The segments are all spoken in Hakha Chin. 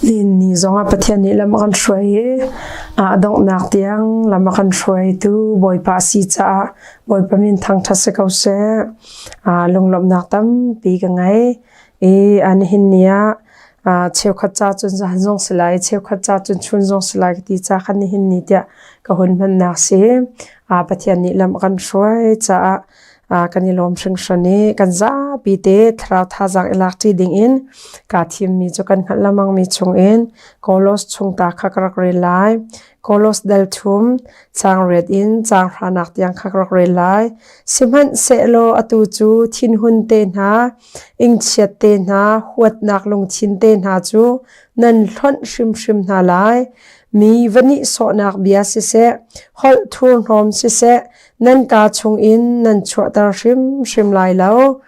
Nihin ni zongah Pathian nih lam a kan hruai i a donghnak tiang lam a kan hruaitu Bawipa a si caah Bawipa min thangṭhat si ko seh. Lunglawmhnak tampi ka ngei i nihin ni ah cheukhat ca cun zan zong si lai, cheukhat ca cun chun zong si lai ka ti ca khan nihin ni tiah ka hun hmannak si. Pathian nih lam a kan hruai caah kan i lawm hringhran i kan zapi te thlarau thazaang i lakṭi dingin kaa thimmi cu kan hngalh lengmangmi chungin Kolos chungta kha ka rak rel lai. Kolos dal thum caang riat in caang hranak tiang kha ka rak rel lai. Sihmanhsehlaw atu cu thinhun te hna, ingchiat te hna, huatnak lungthin te hna cu nan hlonh hrimhrim hna lai. Mi va nihsawhnak bia siseh, holh thurhnawm siseh, nan kaa chungin nan chuahter hrimhrim lai lo.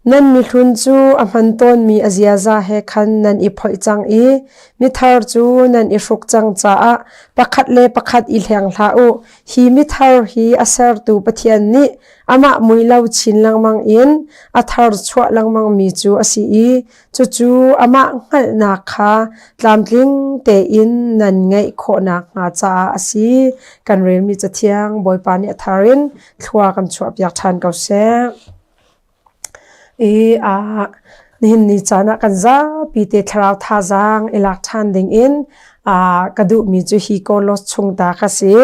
Nan mihlun cu a hman tawnmi a ziaza he khan nan i phoih cang i mithar cu nan i hruk cang caah pakhat le pakhat i hleng hlah u. Hi mithar hi a sertu Pathian nih amah mui lo chin lengmang in a thar chuah lengmangmi cu a si i Cucu amah hngalhnak kha tlamtling tein nan ngeih khawh nakhnga caah a si. Kan relmi Cathiang Bawipa nih a thar in thlua kan chuahpiak ṭhan ko seh. I ah nihin ni caan ah kan zapi te thlarau thazaang i lak ṭhan ding in ka duhmi cu hi Kolos chung ta kha si.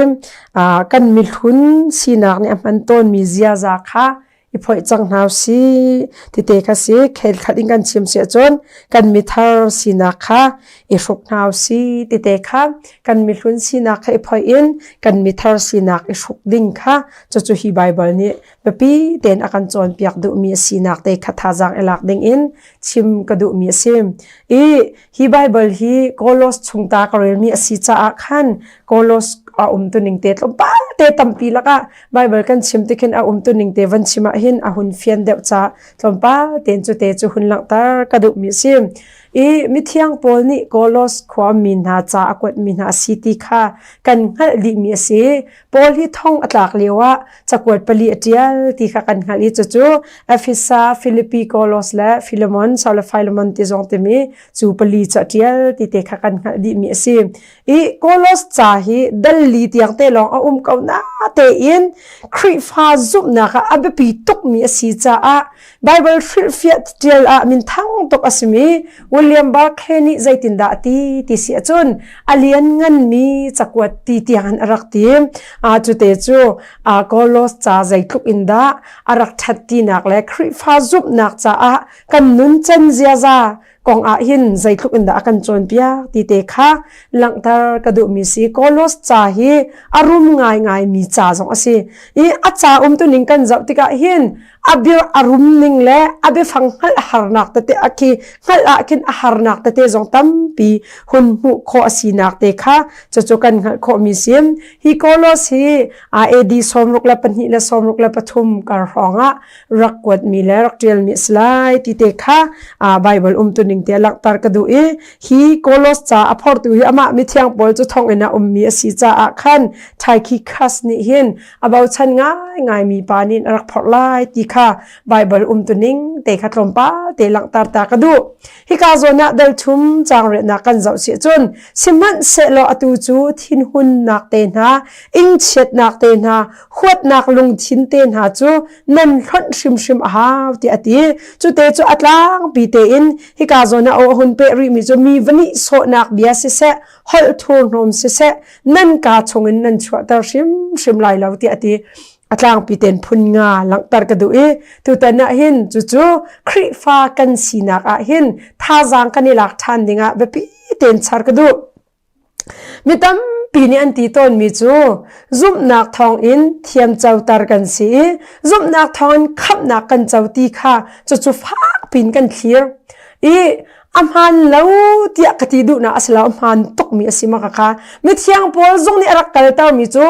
Kan mihlun sinak nih a hman tawnmi ziaza kha i phoih cang hna usih tite kha si khel khat in kan chim si ahcun kan mithar sinak kha i hruk hna usih tite kha kan mihlun sinak kha i phoih in kan mithar sinak i hruk ding kha cucu hi Bible nih biapi tein a kan cawnpiak duhmi a sinak te kha thazaang i lak ding in chim ka duhmi a si. I hi Bible hi Kolos chungta ka relmi a si caah khan Kolos a umtuning te tlawmpal te tampi lakah Bible kan chim tikhin a umtuning te van chim ah hin a hun fian deuh ca tlawmpal tein cu te cu hun langhter ka duhmi a si. I mithiang Paul nih Kolos khua mi hna ca a kuatmi hna a si ti kha kan hngalh dihmi a si. Paul hi thong a tlak lio ah cakuat pali a ṭial ti kha kan hngalh i cucu Efesa, Filipi, Kolos le Filemon, Saul le Philemon ti zong timi cu pali cu a ṭial ti te kha kan hngalh dihmi a si. I Kolos ca hi dal li tiang te lawng a um ko na tein Khrihfa zumhnak ah a biapi tukmi a si caah Bible hrilhfiah ṭial ah minthang tuk a simi William Barclay nih zeitindah a ti ti si ahcun a liannganmi cakuat ti tiang in a rak ti. Cu te cu Kolos ca zeitluk in dah a rak ṭhat tinak le Khrihfa zumhnak caah kan nuncan ziaza kong ah hin zeitluk in dah a kan cawnpiak ti te kha langhter ka duhmi si. Kolos ca hi a rum ngaingaimi ca zong a si. I a ca umtuning kan zoh tikah hin a bir a rum ning le a biafang hngalh harnak tete a khi hngalh ah khin a harnak tete zong tampi hun hmuh khawh a sinak te kha cucu kan hngalh khawhmi sim hi Kolos hi AD 62 le 63 kar hrawng ah rak kuatmi le rak ṭialmi a si lai ti te kha Bible umtuning te langhter ka duh i hi Kolos ca a phortu hi amah mithiang Paul cu thonginn ah ummi a si caah khan Tychicus nih hin a bochan ngaingaimi pa nih a rak phorh lai ti kha Baibal umtuning te kha tlawmpal te langhter ta ka duh. Hika zawn ah dal thum caang riahnak kan zoh si cun sihmanhsehlaw atu cu thinhunnak te hna, ingchiatnak te hna, huatnak lungthin te hna cu nan hlonh hrimhrim a hau tiah a ti. Cute cu a tlangpi tein hika zawn ah a hun peh rihmi cu mi va nihsawhnak bia siseh, holh thurhnawm siseh, nan kaa chungin nan chuahter hrimhrim lai lo tiah a ti. A tlangpi ten phun nga langhter ka duh i tutan ah hin cucu Khrihfa kan sinak ah hin thazaang kan i lak ṭhan dingah biapi tein char ka duh. Mi tampi nih an ti tawnmi cu zumhnak thawngin thiam coter kan si i zumhnak thawngin khamhnak kan co ti kha cucu fak pin kan thlir. I a hmaan lo tiah ka ti duhnak a si lo a hmaan tukmi a si ma kha mithiang Paul zong nih a rak kaltermi cu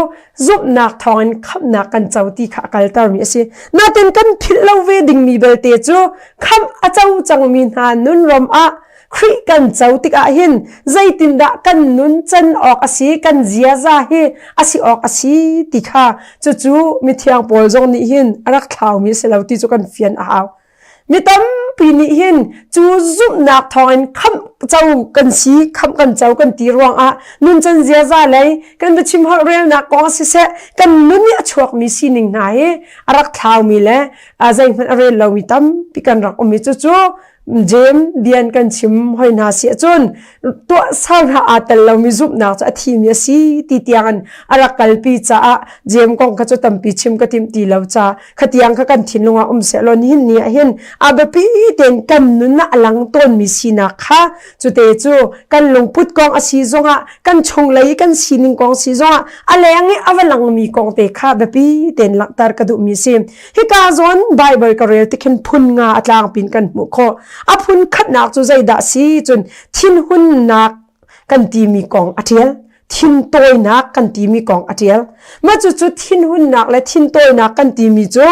zumhnak thawngin khamhnak kan co ti kha a kaltermi a si natin kan philh lo ve dingmi belte cu khamh a co cangmi hna nun ram ah Khrih kan co tikah hin zeitindah kan nun can awk a si kan ziaza hi a si awk a si ti kha cucu mithiang Paul zong nih hin a rak thlaumi a si lo ti cu kan fian a hau Mi tampi tampi nih hin cu zumhnak thawngin khamh co kan si, khamh kan co kan ti ruangah nuncan ziaza lei kan biachim holh relnak kong siseh kan nun i a chuakmi sining hna hi a rak thlaumi le zeihmanh a rel lomi tampi kan rak um i cucu Jeim bian kan chim hoi hna si ahcun tuahsernak aa tel lomi zumhnak cu a thimi a si ti tiang in a rak kalpi caah Jeim kong kha cu tampi chim ka timh ti lo ca khatiang kha kan thinlung ah um sehlaw nihin ni ah hin a biapi tein kan nun ah a lang tawnmi sinak kha cute cu kan lungput kong a si zongah kan chunglei kan sining kong si zongah a leng i a va langmi kong te kha biapi tein langhter ka duhmi si. Hika zawn Bible ka rel tikhin phun nga a tlangpin kan hmuh khawh. A phun khatnak cu zeidah si cun thinhunnak kan timi kong a ṭial. Thintawinak kan timi kong a ṭial. Mah cucu thinhunnak le thintawinak kan timi cu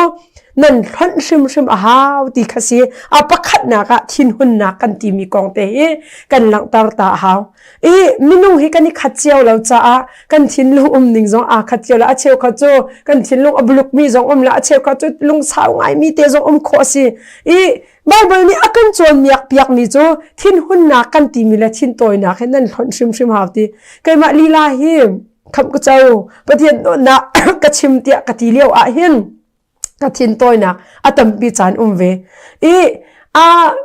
nan hlonh hrimhrim a hau ti kha si. A pakhatnak ah thinhunnak kan timi kong te hi kan langhter ta a hau. I minung hi kan i khat cio lo caah kan thinlung um ning zong aa khat cio lo. A cheukhat cu kan thinlung a buluk mi zong um lo, a cheukhat cu lungsau ngai mi te zong um khawh a si. I Bible nih a kan cawnmiak piak mi cu thinhunnak kan timi le thintawinak hi nan hlonh hrimhrim hau ti. Keimah lila hi khamh ka co Pathian dawtnak ka chim tiah ka ti lio ah hin ka thintawinak a tampi caan um ve i a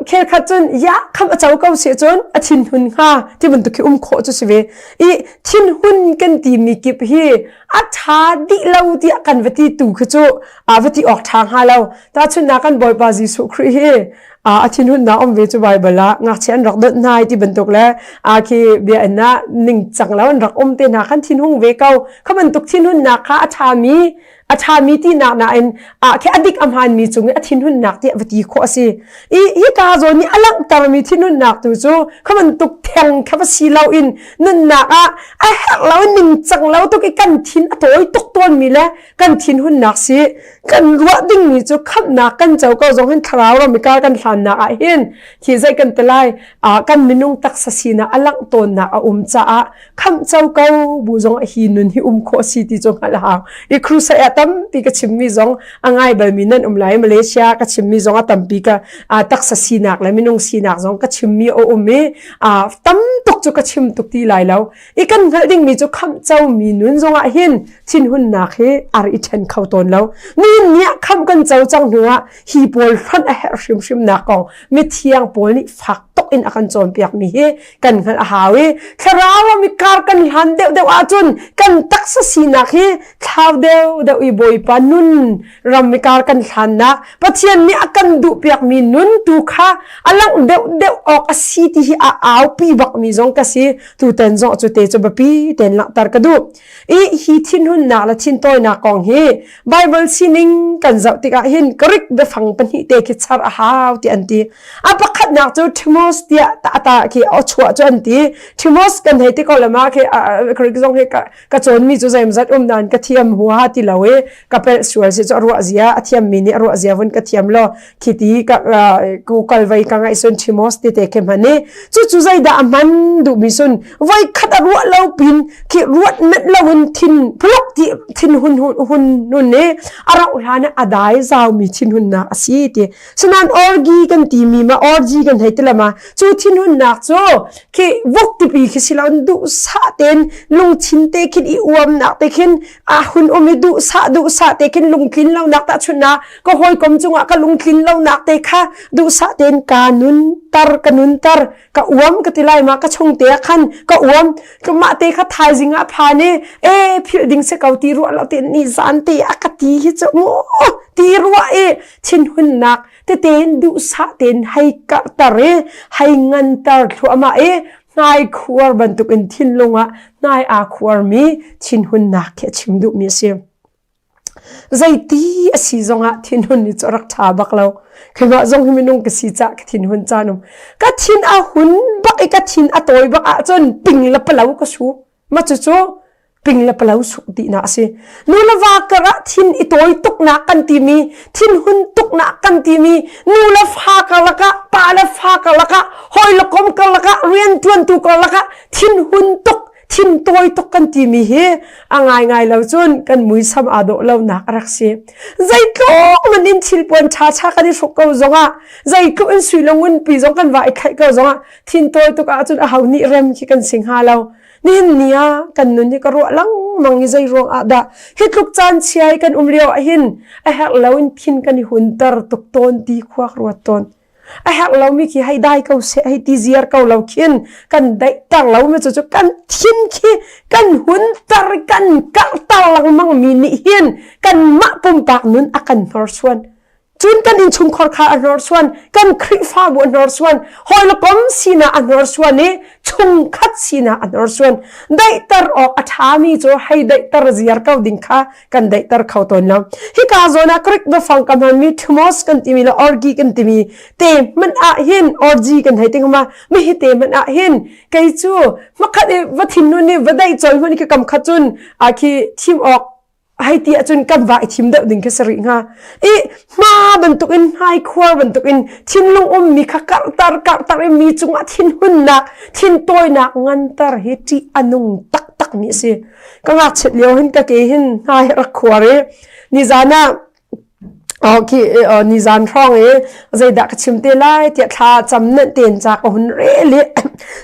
khelkhat cun ya kham a co ko si cun a thinhun hnga ti bantuk khi um khawh cu si ve i thinhun kan timi kip hi a ṭha dih lo tiah kan va ti tu khi cu a va ti awk ṭha hnga lo tahchunhnak kan Bawipa Jesuh Khrih hi a thinhunnak um ve cu Bible ah ngakchia an rak dawt hna ti bantuk le a khi bia in ah ningcang lo an rak um te hna khan thinhung ve ko kha bantuk thinhunnak kha a ṭhami a ṭhami tinak nain ah khi a dik a hmaanmi cung i a thinhunnak tiah va ti khawh a si. I hika zawn nih a langhtermi thinhunnak tu cu kha bantuk theng kha va si loin nunnak ah a herh lo ningcang lo tuk i kan thin a tawi tuk tawnmi le kan thinhunnak si kan ruah dingmi cu khamhnak kan co ko zong hin thlarau ram i kar kan hlannak ah hin khi zei kan ti lai kan minung taksa sinak a langh tawnnak a um caah khamh co ko bu zong hi nun hi um khawh si ti cu hngalh hau i crusade ah tampi ka chimmi zong a ngai balmi nan um lai Malaysia ka chimmi zong a tampi ka taksa sinak le minung sinak zong ka chimmi a um i tam tuk cu ka chim tuk ti lai lo i kan hngalh dingmi cu khamh co mi nun zong ah hin thinhunnak hi ar i ṭhen kho tawn lo ni ni ah khamh kan co cang hnu ah hi pawl hlonh a herh hrimhrim nak kong mithiang pawl nih fak tuk in a kan cawnpiak mi hi kan hngalh a hau i thlarau ram i kar kan hlan deuhdeuh ahcun kan taksa sinak hi thlau deuhdeuh i Bawipa nun ram i kar kan hlannak Pathian nih a kan duhpiak mi nun tu kha a langh deuhdeuh awk a si ti hi a aupi bak mi zong ka si tutan zong cu te cu biapi tein langhter ka duh i hi thinhunnak le thintawinak kong hi Bible sining kan zoh tikah hin Greek biafang pahnih te khi char a hau ti an ti A pakhatnak cu Timos tiah ta khi a chuah cu an ti. Timos kan hei ti ko le ma khi Greek zong hi ka cawnmi cu zeimzat um nain ka thiam huaha ti lo i ka pelh sual si cu a ruah zia a thiammi nih a ruah zia vun ka thiam lo khi ti ka Google vei ka ngaih sun Timos ti te khi hman i cucu zeidah a hman duhmi sun voi khat a ruah lo pin khi ruat met lo in thin phuluk ti thin hun hun hun i a rauh hlan a dai zaumi thin hunnak a si ti Sinain orgi kan timi ma orgi kan hei ti lama cu thinhunnak cu khi vok tipi khi si lo duhsah tein lungthin te khin i uamnak te khin a hun um i duhsah duhsah te khin lungtlin lonak tahchunhnak ka hawikom cungah ka lungtlin lonak te kha duhsah tein ka nun tar ka nun tar ka uam ka ti lai ma ka chung te ah khan ka uam mah te kha thaizing ah phan i e philh ding si ko ti ruah lo te ni zan te a ka ti hi cu mu ti ruah i thinhunnak tetein duhsah tein hei karhter i hei nganter thluahmah i hnai khuar bantukin thinlung ah hnai aa khuarmi thinhunnak khi a chim duhmi a si. Zeiti a si zongah thinhun ni cu a rak ṭha bak lo. Keimah zong hi minung ka si cah ka thinhun caan um. Ka thin a hun bak i ka thin a tawi bak ahcun ping le palo ka su. Mah cucu ping le palo suk dihnak a si. Nu le va karah thin i tawi tuknak kan timi, thinhun tuknak kan timi, nu le fa karlak ah, pa le fa karlak ah, hawi le kom karlak ah, rianṭuantu karlak ah thinhun tuk, Thin tawi tuk kan timi hi a ngaingai lo cun kan muisam aa dawh lonak a rak si. Zeitluk man in thilpuan ṭhaṭha kan i hruk ko zongah, zeitluk in sui le ngunpi zong kan va i khaih ko zongah thin tawi tuk ahcun aho nih rem khi kan si hnga lo. Nihin ni ah kan nun hi ka ruah lengmang i zei ruang ah dah hi tluk caan chia i kan um lio ah hin a herh lo in thin kan i hunter tuk tawn ti khua ka ruat tawn. A herh lomi khi hei dai ko seh hei ti ziar ko lo khin kan daihter lo mi cu kan thin khi kan hunter kan karhter lengmang mi nih hin kanmah pumpak nun a kan hnorsuan. Cun kan innchungkhar kha a hnorsuan, kan Khrihfabu a hnorsuan, hawi le kom sinak a hnorsuan i chungkhat sinak a hnorsuan. Daihter awk a ṭhami cu hei daihter ziar ko ding kha kan daihter kho tawn lo. Hika zawn ah Greek biafang ka hmanmi thumos kan timi le orgi kan timi te hmanh ah hin orgi kan hei ti ma mi hi te hmanh ah hin kei cu hmakhat i va thinlun i va daih cawi hmanh khi kam khat cun a khi thim awk hei ti ahcun kan va i thim deuh ding khi si rih hnga. I hma bantukin hmaikhuar bantukin thinlung ummi kha karhter karhter i mi cungah thinhunnak thintawinak nganter hi ṭih a nung taktak mi a si. Ka ngakchiat lio hin ka ke hin hna hi rak khuar i nizan ah khi nizan hrawng i zeidah ka chim te lai tiah thla cam nanh ten ca ka hun rel i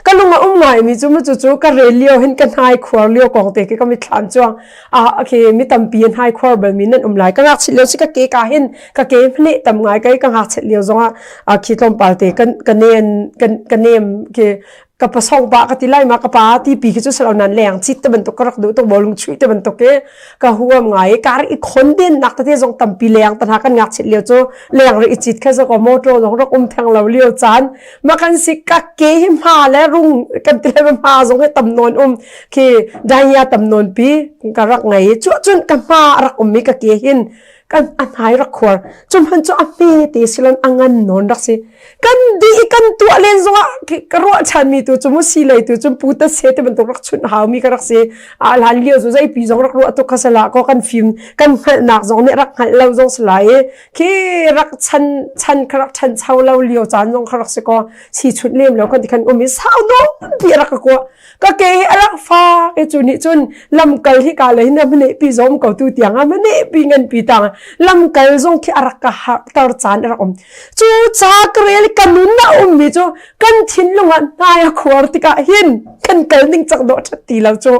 ka lung a um ngai mi cu mu cu cu ka rel lio hin ka hnai khuar lio kong te khi ka mitthlam chuang ah khi mi tampi in hnai khuar bal mi nan um lai ka ngakchit lio si ka ke ka hin ka ke hne tam ngai kai ka ngakchit lio zongah khi tlawmpal te kan ka nen kan ka nem khi ka pasong pa ka ti lai ma ka pa ti pi khi cu salo nan leng chit te bantuk ka rak duh tuk bolung chui te bantuk ke ka huam ngai kar i khon den nak te zong tampi leng ta kan ngak chit lio chu leng ri i chit kha zo ko motor zong rak um theng lo lio caan ma kan si ka ke hi ma le rung kan ti le ma zong he tam non um khi daya tam non pi ka rak ngai chu chun ka ma rak um mi ka ke hin kan a hnai rak khuar cum han cu a hme te silon a ngan non rak si kan di kan tuah len zongah ka ruah chan mi tu cu mu si lei tu cu pu ta se te bantuk rak chunh hau mi ka rak si a hlan lio cu zei pi zong rak ruah tuk kha sala ko kan fim kan hngalhnak zong nih rak hngalh lo zong sala i khi rak chan chan kha rak chan chau lo lio caan zong kha rak si ko si chunh lem lo kan ti khan um i sau dong pi rak ka kuah ka ke hi a rak fak i cu nih cun lamkal hi ka lei na mane pi zom ko tu tiang a mane pi ngan pi tang lamkal zong khi a rak ka harter caan a rak um cu ca ka rel ka nun na um mi cu kan thinlung ah hnai a khuar tikah hin kan kal ning cak dawh ṭhat ti lo cu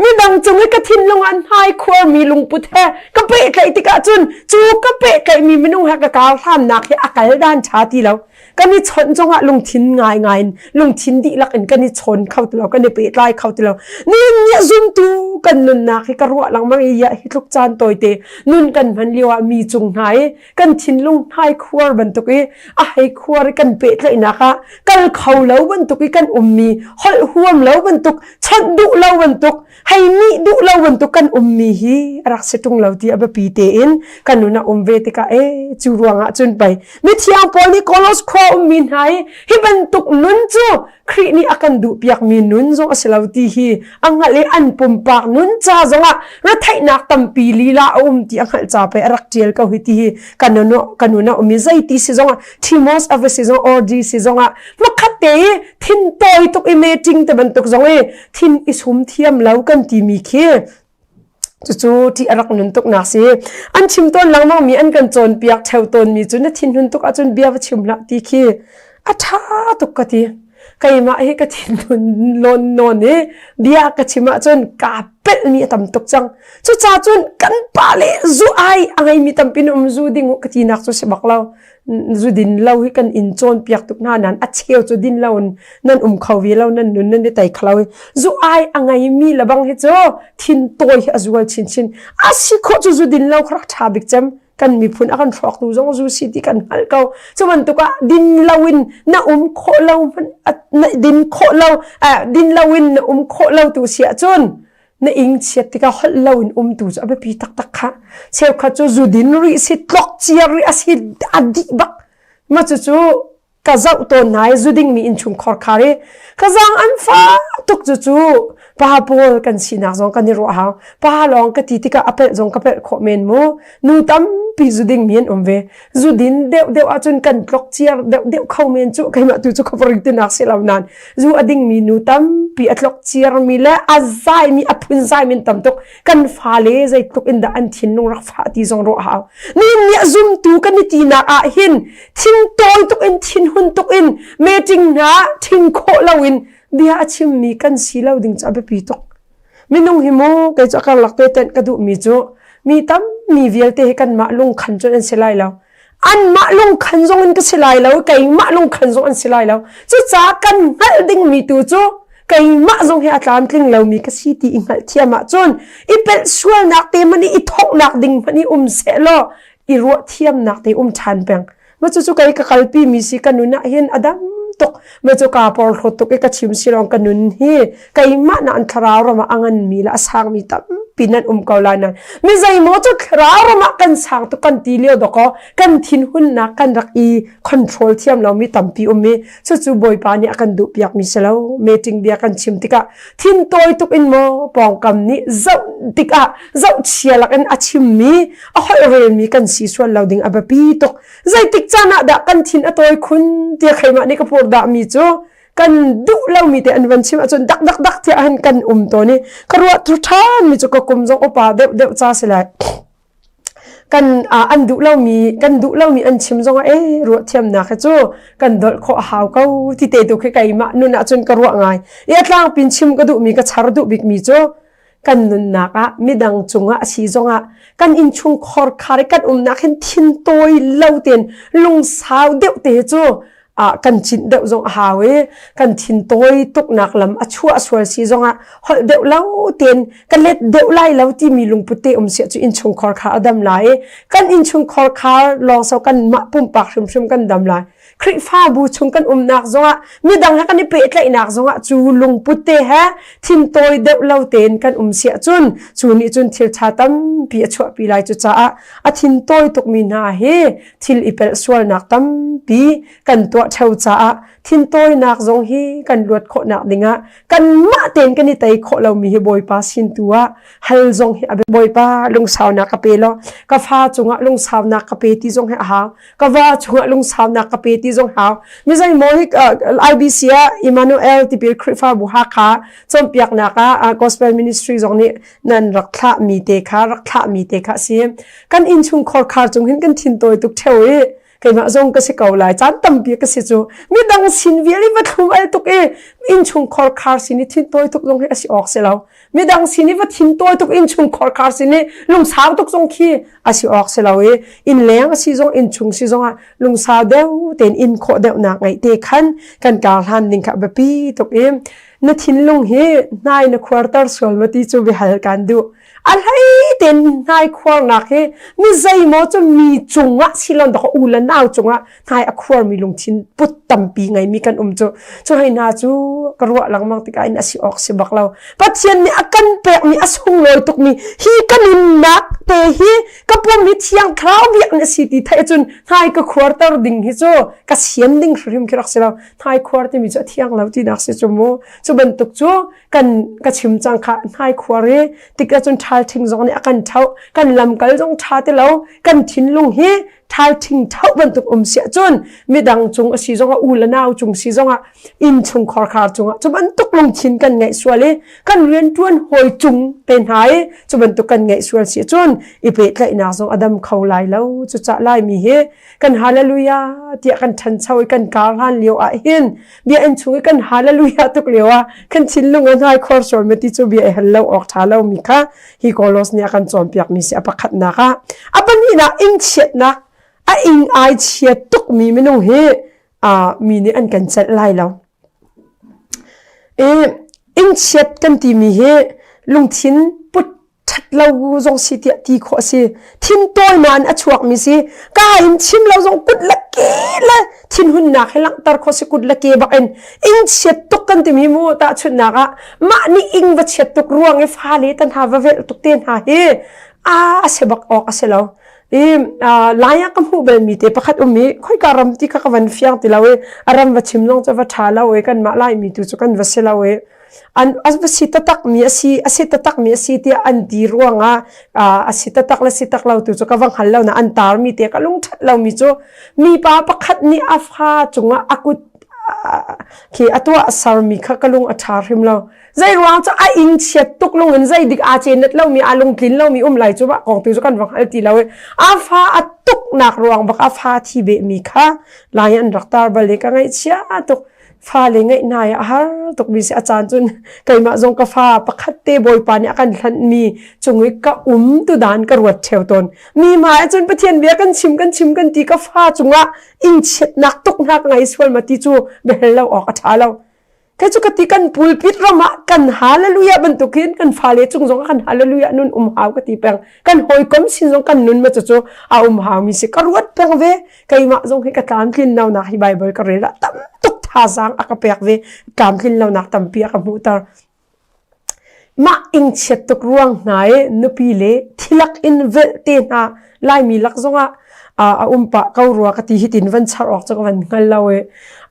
midang cung i ka thinlung ah hnai khuar mi lungput he ka pehtlaih tikah cun cu ka pehtlaih mi minung he ka kar hlannak hi a kal dan ṭha ti lo kan i chawnh zongah lungthin ngaingai in lungthin dihlak in kan i chawn kho ti lo kan i pehtlai kho ti lo nihin ni zumtu kan nunnak hi ka ruah lengmang i ya hi tluk caan tawite nun kan hman lio ah mi cung hna i kan thinlung hnai khuar bantuk i a hei khuar i kan pehtlaihnak ah kal kho lo bantuk i kan ummi holh huam lo bantuk chawnh duh lo bantuk hei nih duh lo bantuk kan ummi hi a rak si ṭung lo ti a biapi tein kan nun a um ve tikah e cu ruangah cun pei mithiang Paul nih Kolos khua ummi hna hi hi bantuk nun cu Khrih nih a kan duhpiakmi nun zong a si lo ti hi a hngalh i an pumpak nun ca zongah retheihnak tampi lila a um ti a hngalh ca pei a rak ṭial ko hi ti hi kan nun kan nun a um i zeiti si zongah Timos a va si zong Ordi si zongah hmakhat te i thin tawi tuk i meeting te bantuk zong i thin i sum thiam lo kan timi khi cucu ṭih a rak nun tuk nak si an chim tawn lengmang mi an kan cawnpiak ṭheo tawn mi cu na thinhun tuk ahcun bia va chim hlah ti khi a ṭha tuk ka ti keimah hi ka thinhun lawn nawn i bia ka chim ahcun kaa pelh mi a tam tuk cang cucaah cun kan pa le zu ai a ngei mi tampi na um zu ding u ka ti nak cu si bak lo zu din lo hi kan in cawnpiak tuk hna nan a cheu cu din lo in nan um kho ve lo nan nun nan i tei khalo zu ai a ngei mi le bang hi cu thin tawi hi a zual chinchin a si khawh cu zu din lo kha rak ṭha bik cem kan miphun a kan hrawk tu zong zu si ti kan hngalh ko cu bantuk ah din lo in na um khawh lo na din khawh lo din lo in na um khawh lo tu si ahcun na ing chiat tikah holh lo in um tu cu a biapi taktak kha cheukhat cu zu din rih si tlok ciar rih a si a dih bak ma cucu. Ka zoh tawn hna i zu dingmi innchungkhar khar i ka zaang an fak tuk cu cu pa pawl kan sinak zong kan i ruah hau. Pa lawng ka ti tikah a pelh zong ka pelh khawh men mu. Nu tampi zu dingmi an um ve. Zu din deuh deuh ahcun kan tlok ciar deuh deuh kho men cu keimah tu cu khuaparing tinak si lo nain zu a dingmi nu tampi a tlok ciarmi le a zaimi a phunzai min tam tuk kan fale zeitluk in dah an thinlung rak fah ti zong ruah hau. Ni nih zumtu kan i tinak ah hin thin tawi tuk in thinhun tuk in meeting hna thing khawh loin bia a chimmi kan si lo ding cu a biapi tuk. Minung hi mu kei cu a karlak te tenh ka duhmi cu mi tam mi vialte hi kanmah lungkhan cun an si lai lo. Anmah lungkhan zong in ka si lai lo, keimah lungkhan zong an si lai lo. Cucaah kan hngalh dingmi tu cu keimah zong hi a tlamtling lomi ka si ti i hngalh thiam ahcun i pelh sualnak te hmanh i i thawknak ding hmanh i um seh law i ruah thiamnak te um ṭhan peng. Ma cucu kei ka kalpi mi si ka nun ah hin a dam tuk. Ma cu kaa porhlawt tuk i ka chim si lawng ka nun hi keimah na an thlarau ram ah a ngan mi le a sang mi tampi nan um ko lai nan. Mi zeimaw cu thlarau ram ah kan sang tuk kan ti lio dawkaw kan thinhunnak kan rak i control thiam lo mi tampi um i cucu Bawipa nih a kan duh piak mi si lo. Meeting bia kan chim tikah thin tawi tuk in maw pawngkam nih zoh tikah zohchia lak in a chim mi a holh relmi kan si sual lo ding a biapi tuk. Zeitik caan ah dah kan thin a tawi khun tiah keimah nih ka pur dah mi cu kan duh lomi te an van chim ahcun dak dak dak tiah han kan um tawn i ka ruah thu ṭhan mi cu ka kum zong upa deuh deuh ca si lai kan an duh lomi kan duh lomi an chim zong ah e ruah thiamnak hi cu kan dolh khawh a hau ko ti te tu khi keimah nun ahcun ka ruah ngai i a tlangpin chim ka duhmi ka char duh bikmi cu kan nunnak ah midang cungah a si zongah kan innchung khorkhar i kan umnak hin thin tawi lo tein lungsau deuh te cu ah kan cinh deuh zong a hau i kan thin tawi tuknak lam a chuah sual si zongah holh deuh lo tein ka let deuh lai lo timi lungput te um siah cu innchungkhar kha a dam lai i kan innchungkhar kha lawng so kan mah pumpak hrimhrim kan dam lai Khrihfabu chung kan umnak zongah midang he kan i pehtlaihnak zongah cu lungput te he thintawi deuh lo tein kan um siah cun cu nih cun thil ṭha tampi a chuahpi lai cucaah a thintawi tukmi hna hi thil i pelh sualnak tampi kan tuah ṭheo caah thintawinak zong hi kan luat khawhnak dingah kanmah tein kan i tei khawh lomi hi Bawipa sin tu ah hal zong hi a Bawipa lungsaunak ka pe law ka fa cungah lungsaunak ka pe ti zong hi a hau ka va chungah lungsaunak ka pe ti zong hau mi zeimaw hi IBC ah Emmanuel tipil Khrihfabu Hakha cawnpiaknak ah gospel ministry zong nih nan rak thlah mi te kha rak thlah mi te kha si kan innchung khorkhar cung hin kan thin tawi tuk theo i keimah zong ka si ko lai caan tampi ka si cu midang sin vial i va thlum al tuk i innchung khorkhar sin i thin tawi tuk zong hi a si awk si lo midang sin i va thin tawi tuk innchung khorkhar sin i lungsau tuk zong khi a si awk si lo i innleng a si zong innchung si zong ah lungsau deuh tein in khawh deuhnak ngeih te khan kan kar hlan ding kha biapi tuk i na thinlung hi hnai na khuarter sual ma ti cu biahal kan duh a hlei tein hnai khuarnak hi mi zeimaw cu mi cungah silon dok u le nau cungah hnai a khuarmi lungthin put tampi ngeimi kan um cu cu hei hna cu ka ruah lengmang tikah in a si awk si bak lo Pathian nih a kan pekmi a sunglawi tukmi hi ka nunnak te hi ka pum hi thiang thlarau biak na si ti theih cun hnai ka khuarter ding hi cu ka sian ding hrim khi rak si lo hnai khuar timi cu a thiang lo tinak si cu mu cu bantuk cu kan ka chim cang kha hnai khuar i tikah cun ṭhal ṭhing zong nih a kan ṭhoh kan lamkal zong ṭha ti lo kan thinlung hi ṭhal ṭhing ṭhoh bantuk um siah cun midang cung a si zongah u le nau cung si zongah inn chung khorkhar cungah cu bantuk lungthin kan ngeih sual i kan rianṭuan hawi cung te hna i cu bantuk kan ngeih sual si cun i pehtlaihnak zong a dam kho lai lo cucah laimi hi kan hallelujah tiah kan ṭhancho i kan kar hlan lio ah hin biakinn chung i kan hallelujah tuk lio ah kan thinlung a hnai khor sual ma ti cu bia i hal lo awk ṭha lo mi kha hi Kolos nih a kan cawnpiak mi si a pakhatnak ah a pahnihnak ing chiatnak a ing ai chia tuk mi minung hi mi nih an kan celh lai lo i ing chiat kan timi hi lungthin put ṭhat lo zong si tiah ti khawh a si. Thin tawi nain a chuakmi si. Ka in chim lo zong kut le ke le thinhunnak he langhter khawh si kut le ke bak in ing chiat tuk kan timi mu tahchunhnak ah mah nih ing va chiat tuk ruang i fale tan hna va velh tuk te hna hi a a si bak awk a si lo. I lai ah ka hmuh bal mi te pakhat um i khoika ram ti kha ka van fiang ti lo i a ram va chim zong cu va ṭha lo i kanmah Laimi tu cu kan va si lo i an a va si taktak mi a si a si taktak mi a si tiah an ti ruangah a si taktak le si tak lo tu cu ka va hngal lo na an tar mi te ka lung ṭhat lo mi cu mipa pakhat nih a fa cungah a kut khi a tuah sermi kha ka lung a ṭha hrim lo. Zei ruang cu a ing chiat tuk lung in zei dik aa cenet lomi aa lungtlin lomi um lai cu mah kong tu cu kan va hngal ti lo i a fa a tuknak ruang bak a fa thi behmi kha lai an rak tar bal i ka ngaihchia tuk. Fale ngeih hna i a har tuk mi si a caan cun keimah zong ka fa pakhat te Bawipa nih a kan hlanh mi cung i ka um tu dan ka ruat ṭheo tawn. Mi hmai cun Pathian bia kan chim kan chim kan ti ka fa cungah ingchiatnak tuk hna ka ngei sual ma ti cu biahal lo awk a ṭha lo. Kei cu ka ti kan pulpit ram ah kan hallelujah bantukin kan fale cung zong kan hallelujah nun um hau ka ti peng. Kan hawikom sin zong kan nun ma cu a um hau mi si ka ruat peng ve. Keimah zong hi ka tlamtlin lo nak hi Bible ka rel ah tam tuk thazaang a ka pek ve. Tlamtlin lo nak tampi a ka hmuhter. Mah ingchiat tuk ruang hna i nupi le thilak in velh te hna Laimi lak zongah a um pah ko rua ka ti hitin van char awk cu ka van hngal lo i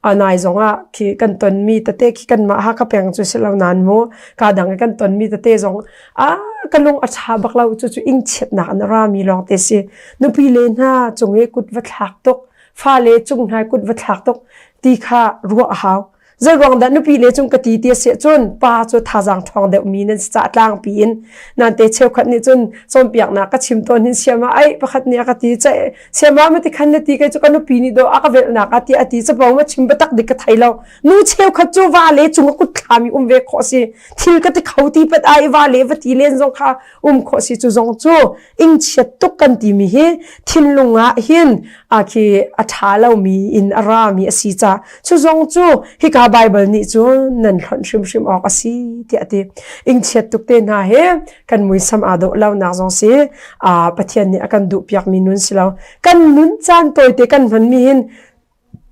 a nai zongah khi kan tonmi tete khi kanmah Hakha peng cu si lo nain mu ka dang i kan tonmi tete zong a ka lung a ṭha bak lo cu cu ingchiatnak in a rami lawng te si nupi le hna cung i kut va thlak tuk fale cung hna i kut va thlak tuk ti kha ruah a hau Zeiruang dah nupi le cung ka ti ti a si ahcun pa cu thazaang ṭhawng deuhmi nan si caah tlangpi in nante cheukhat nih cun cawnpiaknak ka chim tawn hin siama ai pakhat nih a ka ti ce siama ma ti khan na ti kei cu ka nupi nih dawh a ka velhnak a ti a ti capo ma chim biatak dik ka thei lo nu cheukhat cu va le cung a kut thlami um ve khawh si thil ka ti kho ti pat ai va le va ti len zong kha um khawh si cu zong cu ingchiat tuk kan timi hi thinlung ah hin a khi a ṭha lomi in a rami a si ca cu zong cu hika Bible nih cun nan hlonh hrimhrim awk a si tiah a ti ingchiat tuk te hna hi kan muisam aa dawh lonak zong si a Pathian nih a kan duh piakmi nun si lo kan nun caan tawite kan hmanmi hin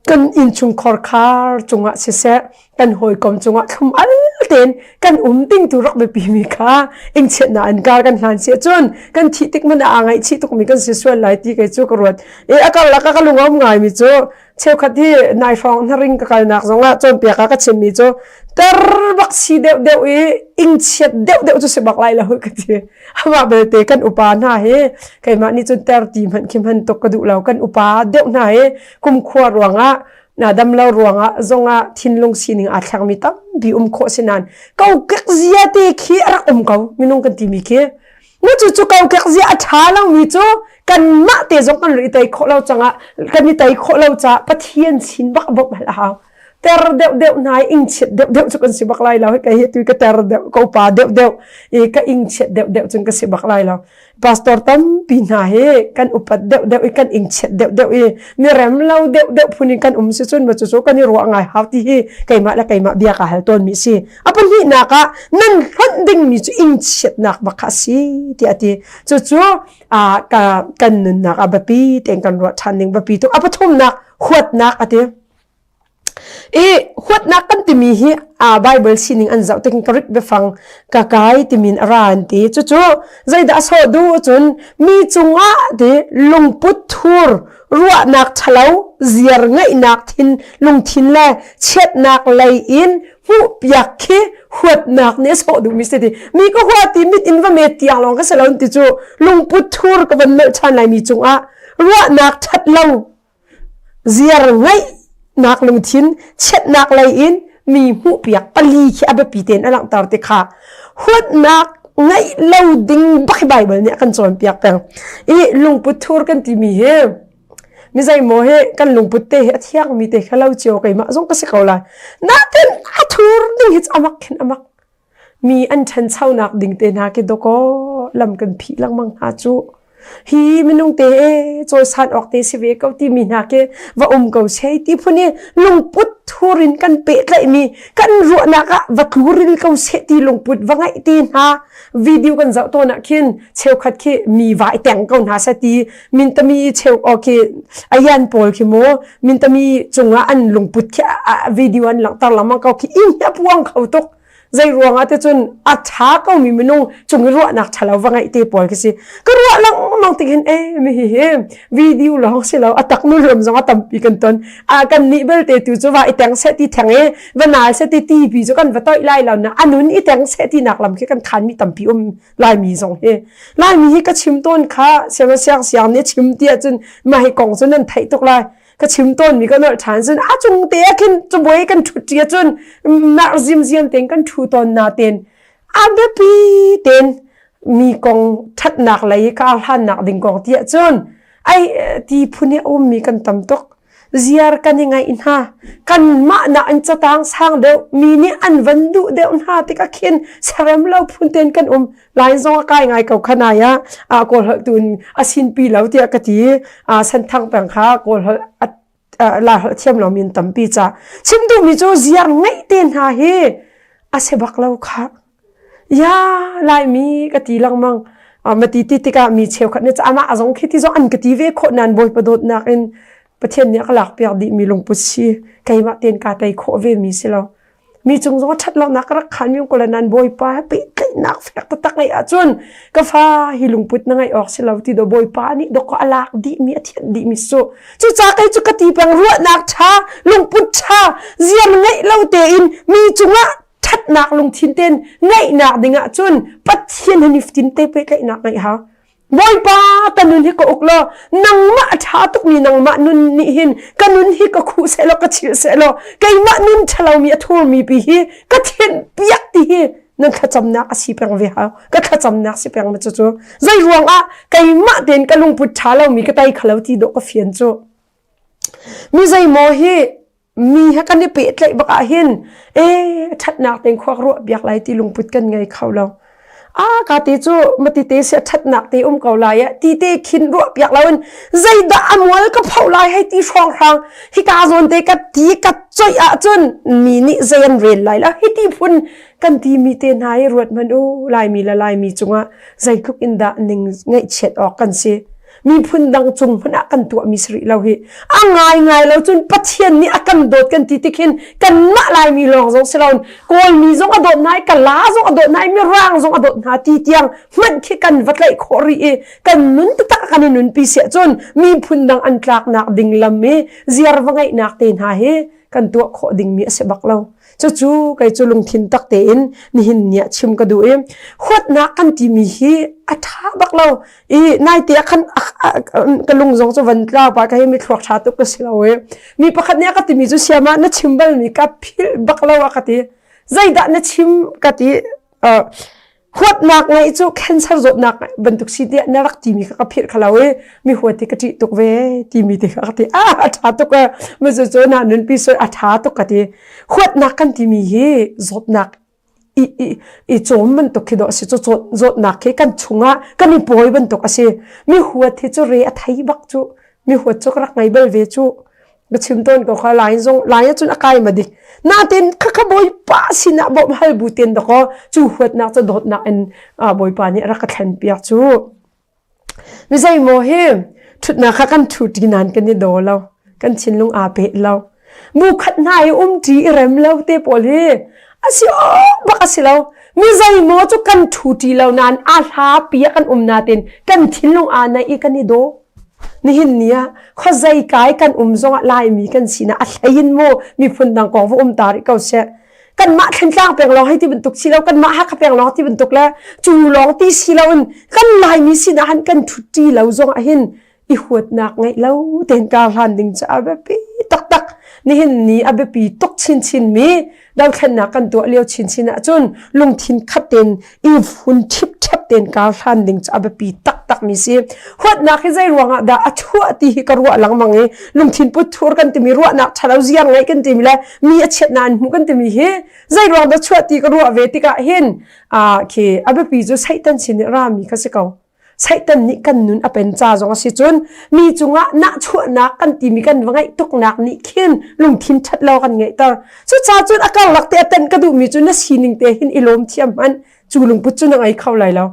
kan innchungkhar khar cungah siseh kan hawikom cungah thlum al tein kan um ding tu rak biapi mi kha ingchiatnak an kar kan hlan si cun kan thih tik man ah ngaihchih tuk mi kan si sual lai ti kei cu ka ruat e a karlak ka lungom ngai mi cu cheukhat hi nai hrawng hnaring ka kalnak zongah cawnpiak ah ka chim mi cu ter bak si deuh deuh i ingchiat deuh deuh cu si bak lai lo ka ti Amah belte kan upa hna hi keimah nih cun ter ti hmanh khi hman tuk ka duh lo. Kan upa deuh hna hi kumkhua ruangah na dam lo ruangah zongah thinlung sining aa thlengmi tampi um khawh si nain kokek zia te khi a rak um ko minung kan timi khi. Na cu cu kokek zia a ṭha lomi cu kanmah te zong kan ri tei khawh lo cangah kan i tei khawh lo caah Pathian sin bak bawmh hal a hau. Ter deuh deuh hna i ingchiat deuh deuh cu kan si bak lai lo kei hi tu ka ter deuh ka upa deuh deuh i ka ingchiat deuh deuh cun ka si bak lai lo pastor tampi hna hi kan upat deuh deuh i kan ingchiat deuh deuh i mi rem lo deuh deuh phun in kan um si cun ma cu cu kan i ruah ngai hau ti hi keimah le keimah bia ka hal tawn mi si a pahnihnak ah nan hlonh ding mi cu ingchiatnak bak kha si tiah a ti cucu a ka kan nunnak a biapi tein kan ruah ṭhan ding biapi tuk a pathumnak huatnak a ti I huatnak kan timi hi a Bible sining an zoh tik Greek biafang ka kai timin a ra an ti. Cucu zeidah a sawh duh cun mi cungah ti lungput thur ruahnak ṭhalo ziar ngeihnak thin lungthin le chiatnak lei in hmuhpiak khi huatnak nih a sawh duhmi si ti. Mi ka hua ti mit in va met tiang lawng ka si lo ti cu lungput thur ka van nolh ṭhan lai mi cungah ruahnak ṭhat lo Ziar ngeihnak lungthin chiatnak lei in mi hmuhpiak pali khi a biapi tein a langhter ti kha huatnak ngeih lo ding bak hi Baibal nih a kan cawnpiak peng. I lungput thur kan timi hi mi zeimaw hi kan lungput te hi a thiangmi te kha lo cio keimah zong ka si ko lai. Natin a thur ding hi cu amak khin amak. Mi an ṭhanchonak ding te hna khi dawkaw lam kan phih lengmang hna cu. Hi minung te e cawisan awk te si ve ko timi hna khi va um ko seh ti phun i lungput thur in kan pehtlaihmi kan ruahnak ah va tluril ko seh ti lungput va ngaih te hna video kan zoh tawn ah khin cheukhat khi mi vai teng ko hna seh ti mintami cheu o khi ayan pawl khi mu mintami cungah an lungput khi video an langhter lengmang ko khi ing hi a puang kho tuk. Zei ruangah te cun a ṭha komi minung cung i ruahnak ṭhalo va ngeih te pawl khi si. Ka ruah lengmang tik hin e mi hi hi video lawng si lo a tak nu lam zong a tampi kan ton. A kan nih belte tu cu va i teng seh ti theng i va nal seh ti ti pi cu kan va toih lai lo na a nun i teng seh ti nak lam khi kan khan mi tampi um Laimi zong hi. Laimi hi ka chim tawn kha siang siang siang nih chim ti ahcun mah hi kong cu nan theih tuk lai. Ka chim tawn mi ka nolh ṭhan cun a cung te ah khin cabuai kan ṭhut ṭi ahcun nak zimziam tein kan ṭhu tawn na ten a biapi ten mi kong ṭhatnak lei kar hlannak ding kong ti ahcun ai ti phun hi a ummi kan tam tuk. Ziar kan i ngaih hna. Kanmah nak in catang sang deuh mi nih an van duh deuh hna tikah khin serem lo phun ten kan um. Lai zong a kai ngai ko khanai ah a kawl holh tu in a sinpi lo tiah ka ti. A senthang peng kha kawl holh la holh thiam lo min tampi ca. Chim duhmi cu ziar ngaih te hna hi a si bak lo kha. Ya Laimi ka ti lengmang. Ma ti ti tikah mi cheukhat nih amah a zong khi ti zong an ka ti ve khawh nain Bawipa dawtnak in Pathian nih a ka lakpiak dih mi lungput si keimah tein kaa tei khawh ve mi si lo. Mi cung zong a ṭhat lonak ka rak khan mi ko le nan Bawipa he pehtlaihnak fek taktak ngeih ahcun ka fa hi lungput na ngeih awk si lo ti do Bawipa nih dawk a lak dih mi a thianh dih mi su. Cucaah kei cu ka ti peng ruahnak ṭha lungput ṭha ziam ngeih lo tein mi cungah ṭhatnak lungthin tein ngeihnak dingah cun Pathian he nifatin te pehtlaihnak ngeih hau. Bawipa ka nun hi ka uk law nangmah a ṭha tukmi nangmah nun nih hin ka nun hi ka khuh sehlaw ka chilh sehlaw keimah nun ṭhalomi a thurmi pi hi ka thianh piak ti hi nan thlacamnak a si peng ve hau ka thlacamnak si peng ma cucu zei ruangah keimah tein ka lungput ṭha lomi ka tei khalo ti dawh ka fian cu mi zeimaw hi mi he kan i pehtlaih bak ah hin e ṭhatnak tein khua ruah biak lai ti lungput kan ngei kho lo. A ka te cu mati te sia ṭhatnak te um ko lai eh ti te khin ruah piak loin zeidah a mual ka pho lai hei ti hrawng hrang hika zawn te ka ti ka coih ahcun mi nih zei an rel lai lo hi ti phun kan ti mi te hna hi ruat hmanh u Laimi le Laimi cungah zeitluk in dah ning ngaihchiat awk kan si. Miphun dang cung hmanh ah kan tuahmi si rih lo hi. A ngaingai lo cun Pathian nih a kan dawt kan ti tik hin kanmah Laimi lawng zong si loin Kawlmi zong a dawt hna i Kala zong a dawt hna i Mirang zong a dawt hna ti tiang hmanh khi kan va tlaih khawh rih i kan nun taktak kan i nunpi siah cun miphun dang an tlaknak ding lam i ziar va ngeihnak te hna hi kan tuah khawh dingmi a si bak lo. Cucu kei cu lungthin tak tein nihin ni ah chim ka duh i huatnak kan timi hi a ṭha bak lo. I naite ah khan ka lung zong cu van tlau pa ka hi mi thluak ṭha tuk ka si lo i mi pakhat nih a ka timi cu siam ah na chim balmi ka philh bak lo a ka ti. Zeidah na chim ka ti. Huatnak ngeih cu cancer zawtnak bantuk si tiah na rak timi kha ka philh kha lo i mi huat hi ka ṭih tuk ve timi te kha ka ti. Ah a ṭha tuk e mazu cu na nunpi sui a ṭha tuk ka ti. Huatnak kan timi hi zawtnak i, i, i cawm bantuk khi dawh a si cu zawtnak khi kan chungah kan i pawi bantuk a si. Mi huat hi cu re a thei bak cu. Mi huat cu ka rak ngei bal ve cu. Ka chim tawn ko kha lai zong lai ahcun a kai ma dik. Natin khakha bawipa sinah bawmh hal bu ten dakaw cu huatnak cu dawtnak in bawipa nih a rak ka thlen piak cu. Mi zeimaw hi ṭhutnak kha kan ṭhu ṭi nain kan i daw lo. Kan thinlung aa peh lo. Bu khat hna i um ṭi i rem lo te pawl hi a si awk bak a si lo. Mi zeimaw cu kan ṭhu ṭi lo nain a hla pi ah kan um natin kan thinlung aa naih i kan i daw. Nihin ni ah khuazei kai kan um zongah Laimi kan sinak a hlei in mu miphun dang kong va um ta rih ko seh. Kanmah Thlantlang peng lawng hei ti bantuk si lo, kanmah Hakha peng lawng ti bantuk le cu lawng ti si loin kan Laimi sinah han kan ṭhutṭi lo zongah hin i huatnak ngeih lo tein kar hlan ding cu a biapi taktak. Nihin ni a biapi tuk chinchin mi dothlennak kan tuah lio chinchin ahcun lungthin khat tein i hun ṭhipṭhep tein kar hlan ding cu a biapi taktak mi si. Huatnak hi zei ruangah dah a chuah ti hi ka ruah lengmang i lungthin put thur kan timi ruahnak ṭhalo ziar ngeih kan timi le mi a chiatnak an hmuh kan timi hi zei ruang dah chuah ti ka ruah ve tikah hin khi a biapi cu Satan sin i rami kha si ko. Satan nih kan nun a pen ca zong a si cun mi cungah nahchuahnak kan timi kan va ngeih tuknak nih khin lungthin ṭhat lo kan ngeihter. Cucaah cun a karlak te a tenh ka duhmi cu na sining te hin i lawm thiam hmanh cu lungput cu na ngei kho lai lo.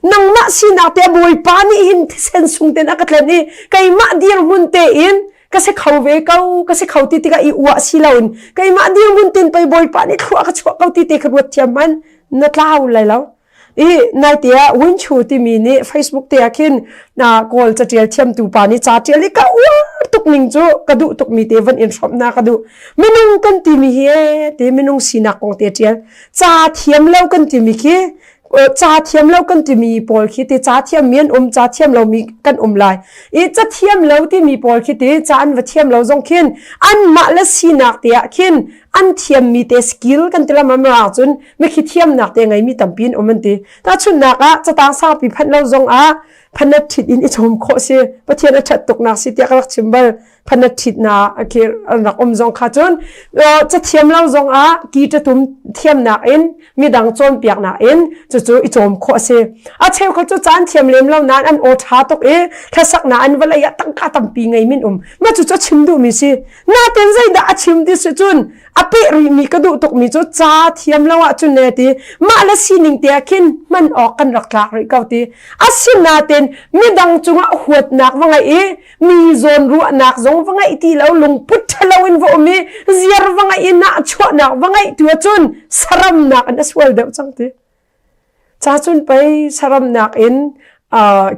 Nangmah sinak te Bawipa nih hin thisen sung ten a ka tlen i keimah dirhmun tein Ka si kho ve ko, ka si kho ti tikah i uah si loin keimah dirhmun tin pei Bawipa nih thlua ka chuah ko ti te kha ruat thiam hmanh na tlau lai lo. I naite ah Winchu timi nih Facebook te ah khin na Kawl catial thiamtu pa nih ca tial i ka uar tuk ning cu ka duh tuk mi te van in hrawmh na ka duh. Minung kan timi hi e te minung sinak kong te tial. Ca thiam lo kan timi khi ca thiam lo kan timi pawl khi te ca thiam mi an um ca thiam lo mi kan um lai i ca thiam lo timi pawl khi te ca an va thiam lo zong khin anmah le sinak te ah khin an thiam mi te skill kan ti lam amra cun mikhi thiamnak te ngei mi tampi an um an ti tahchunhnak ah catang sangpi phanh lo zong ah phanat thit in i chom khawh si pathian a that tuk nak si tiah ka rak chim bal phanat thit na khi an rak um zong kha cun cathiam lo zong ah ki ṭatum thiamnak in midang cawnpiaknak in cucu i cawm khawh a si a cheukhat cu caan thiam lem lo nain an aw ṭha tuk i hlasak na an vawlei ah tangka tampi ngei min um ma cucu a chim duhmi si natin zeidah a chim ti si cun a peh rihmi ka duh tukmi cu ca thiam lo ahcun ne ti mah le sining te ah khin hman awk kan rak tlak rih ko ti asinain midang cungah huatnak va ngeih i mi zawn ruahnak zong va ngeih ti lo lungput ṭhalo in va um i ziar va ngeih i nahchuahnak va ngeih tu ahcun saramnak in a sual deuh cang ti ca cun pei saramnak in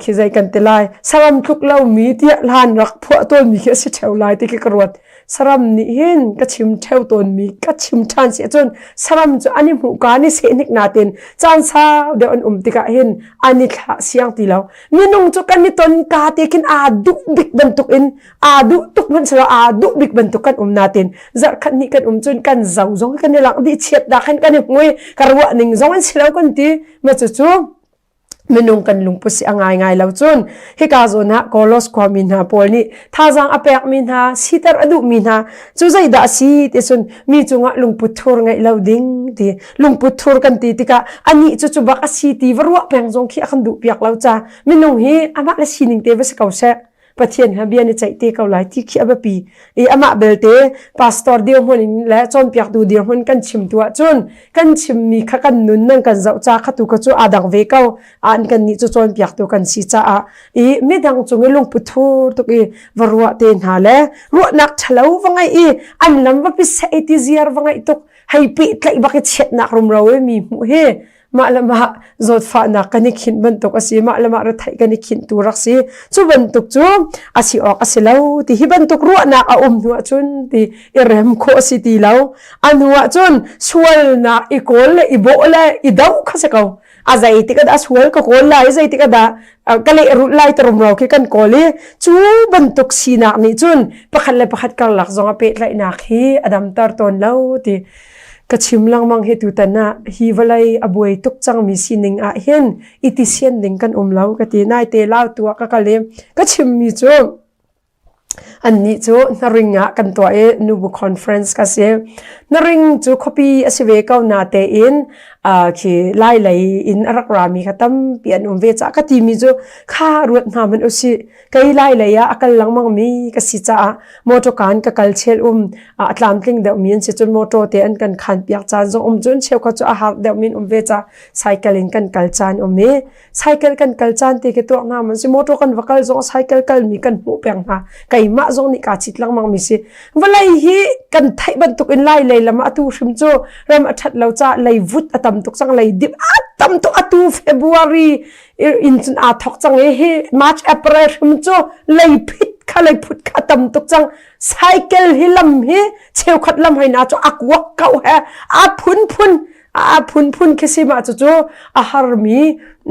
khi zei kan ti lai saram tluk lomi tiah hlan rak phuah tawnmi khi a si ṭheo lai ti khi ka ruat saram nih hin ka chim ṭheo tawnmi ka chim ṭhan si ahcun saram cu an i hmuh ka an i sehnik natin caan sau deuh an um tikah hin an i thlah siang ti lo minung cu kan i ton ka te khin aa duh bik bantuk in aa duh tuk hmanh silo aa duh bik bantuk kan um natin zarhkhat hnih kan um cun kan zo zong kan i langh dih chiat dah khan kan i hmui ka ruah ning zong in silo kan ti ma cu cu minung kan lungput si a ngaingai lo cun hika zawn ah Kolos khuami hna pawl nih thazaang a pekmi hna siter a duhmi hna cu zeidah a si ti cun mi cungah lungput thur ngeih lo ding ti lungput thur kan ti tikah anih cu cu bak a si ti va ruah peng zong khi a kan duh piak lo ca minung hi amah le sining te va si ko seh Pathian he bia ni ceih te ko lai ti khi a biapi i amah belte pastor dirhmun in le cawnpiaktu dirhmun kan chim tu ahcun kan chimmi kha kan nun nan kan zoh ca kha tu kha cu aa dang ve ko an kan nih cu cawnpiaktu kan si caah i midang cung i lungput thur tuk i va ruah te hna le ruahnak ṭhalo va ngeih i an lam va piseh ti ziar va ngeih tuk hei pehtlaih bak i chiatnak rumro i mi hmuh hi mah le mah zawtfahnak kan i khinh bantuk a si mah le mah retheih kan i khinh tu rak si cu bantuk cu a si awk a si lo ti hi bantuk ruahnak a um hnu ahcun ti i rem khawh a si ti lo a hnu ahcun sualnak i kawl le i bawh le i doh kha si ko a zei tik ah dah sual ka kawl lai zei tik ah dah ka lehrulh lai ta rumro khi kan kawl i cu bantuk sinak nih cun pakhat le pakhat karlak zong a pehtlaihnak hi a damter tawn lo ti ka chim lengmang hi tutan ah hi vawlei a buai tuk cangmi sining ah hin i ti sian ding kan um lo ka ti nai te lau tu ah ka kal i ka chimmi cu Annih cu hnaring ah kan tuah i nubu conference ka si. Hnaring cu khuapi a si ve ko natein khi Lai lei in a rak rami kha tampi an um ve caah ka timi cu kha ruat hna hmanh usih. Kei Lai lei ah a kal lengmangmi ka si caah motor kaan ka kal chel um a tlamtling deuhmi an si cun motor te an kan khan piak caan zong um cun cheukhat cu a har deuhmi an um ve caah cycle in kan kal caan um i cycle kan kal caan te ke tuak hna man si motor kan va kal zong cycle kal mi kan hmuh peng hna keimah zong nih kaa cit lengmang mi si vawlei hi kan theih bantuk in lai lei lam atu hrim cu ram a that lo ca lei vut a tam tuk cang lei dip a tam tuk atu February in cun aa thok cang i hi March April hrim cu lei phit kha lei phut kha tam tuk cang cycle hi lam hi cheukhat lam hai na cu a kuak ko he a phun phun a phunphun khi si mah cucu a harmi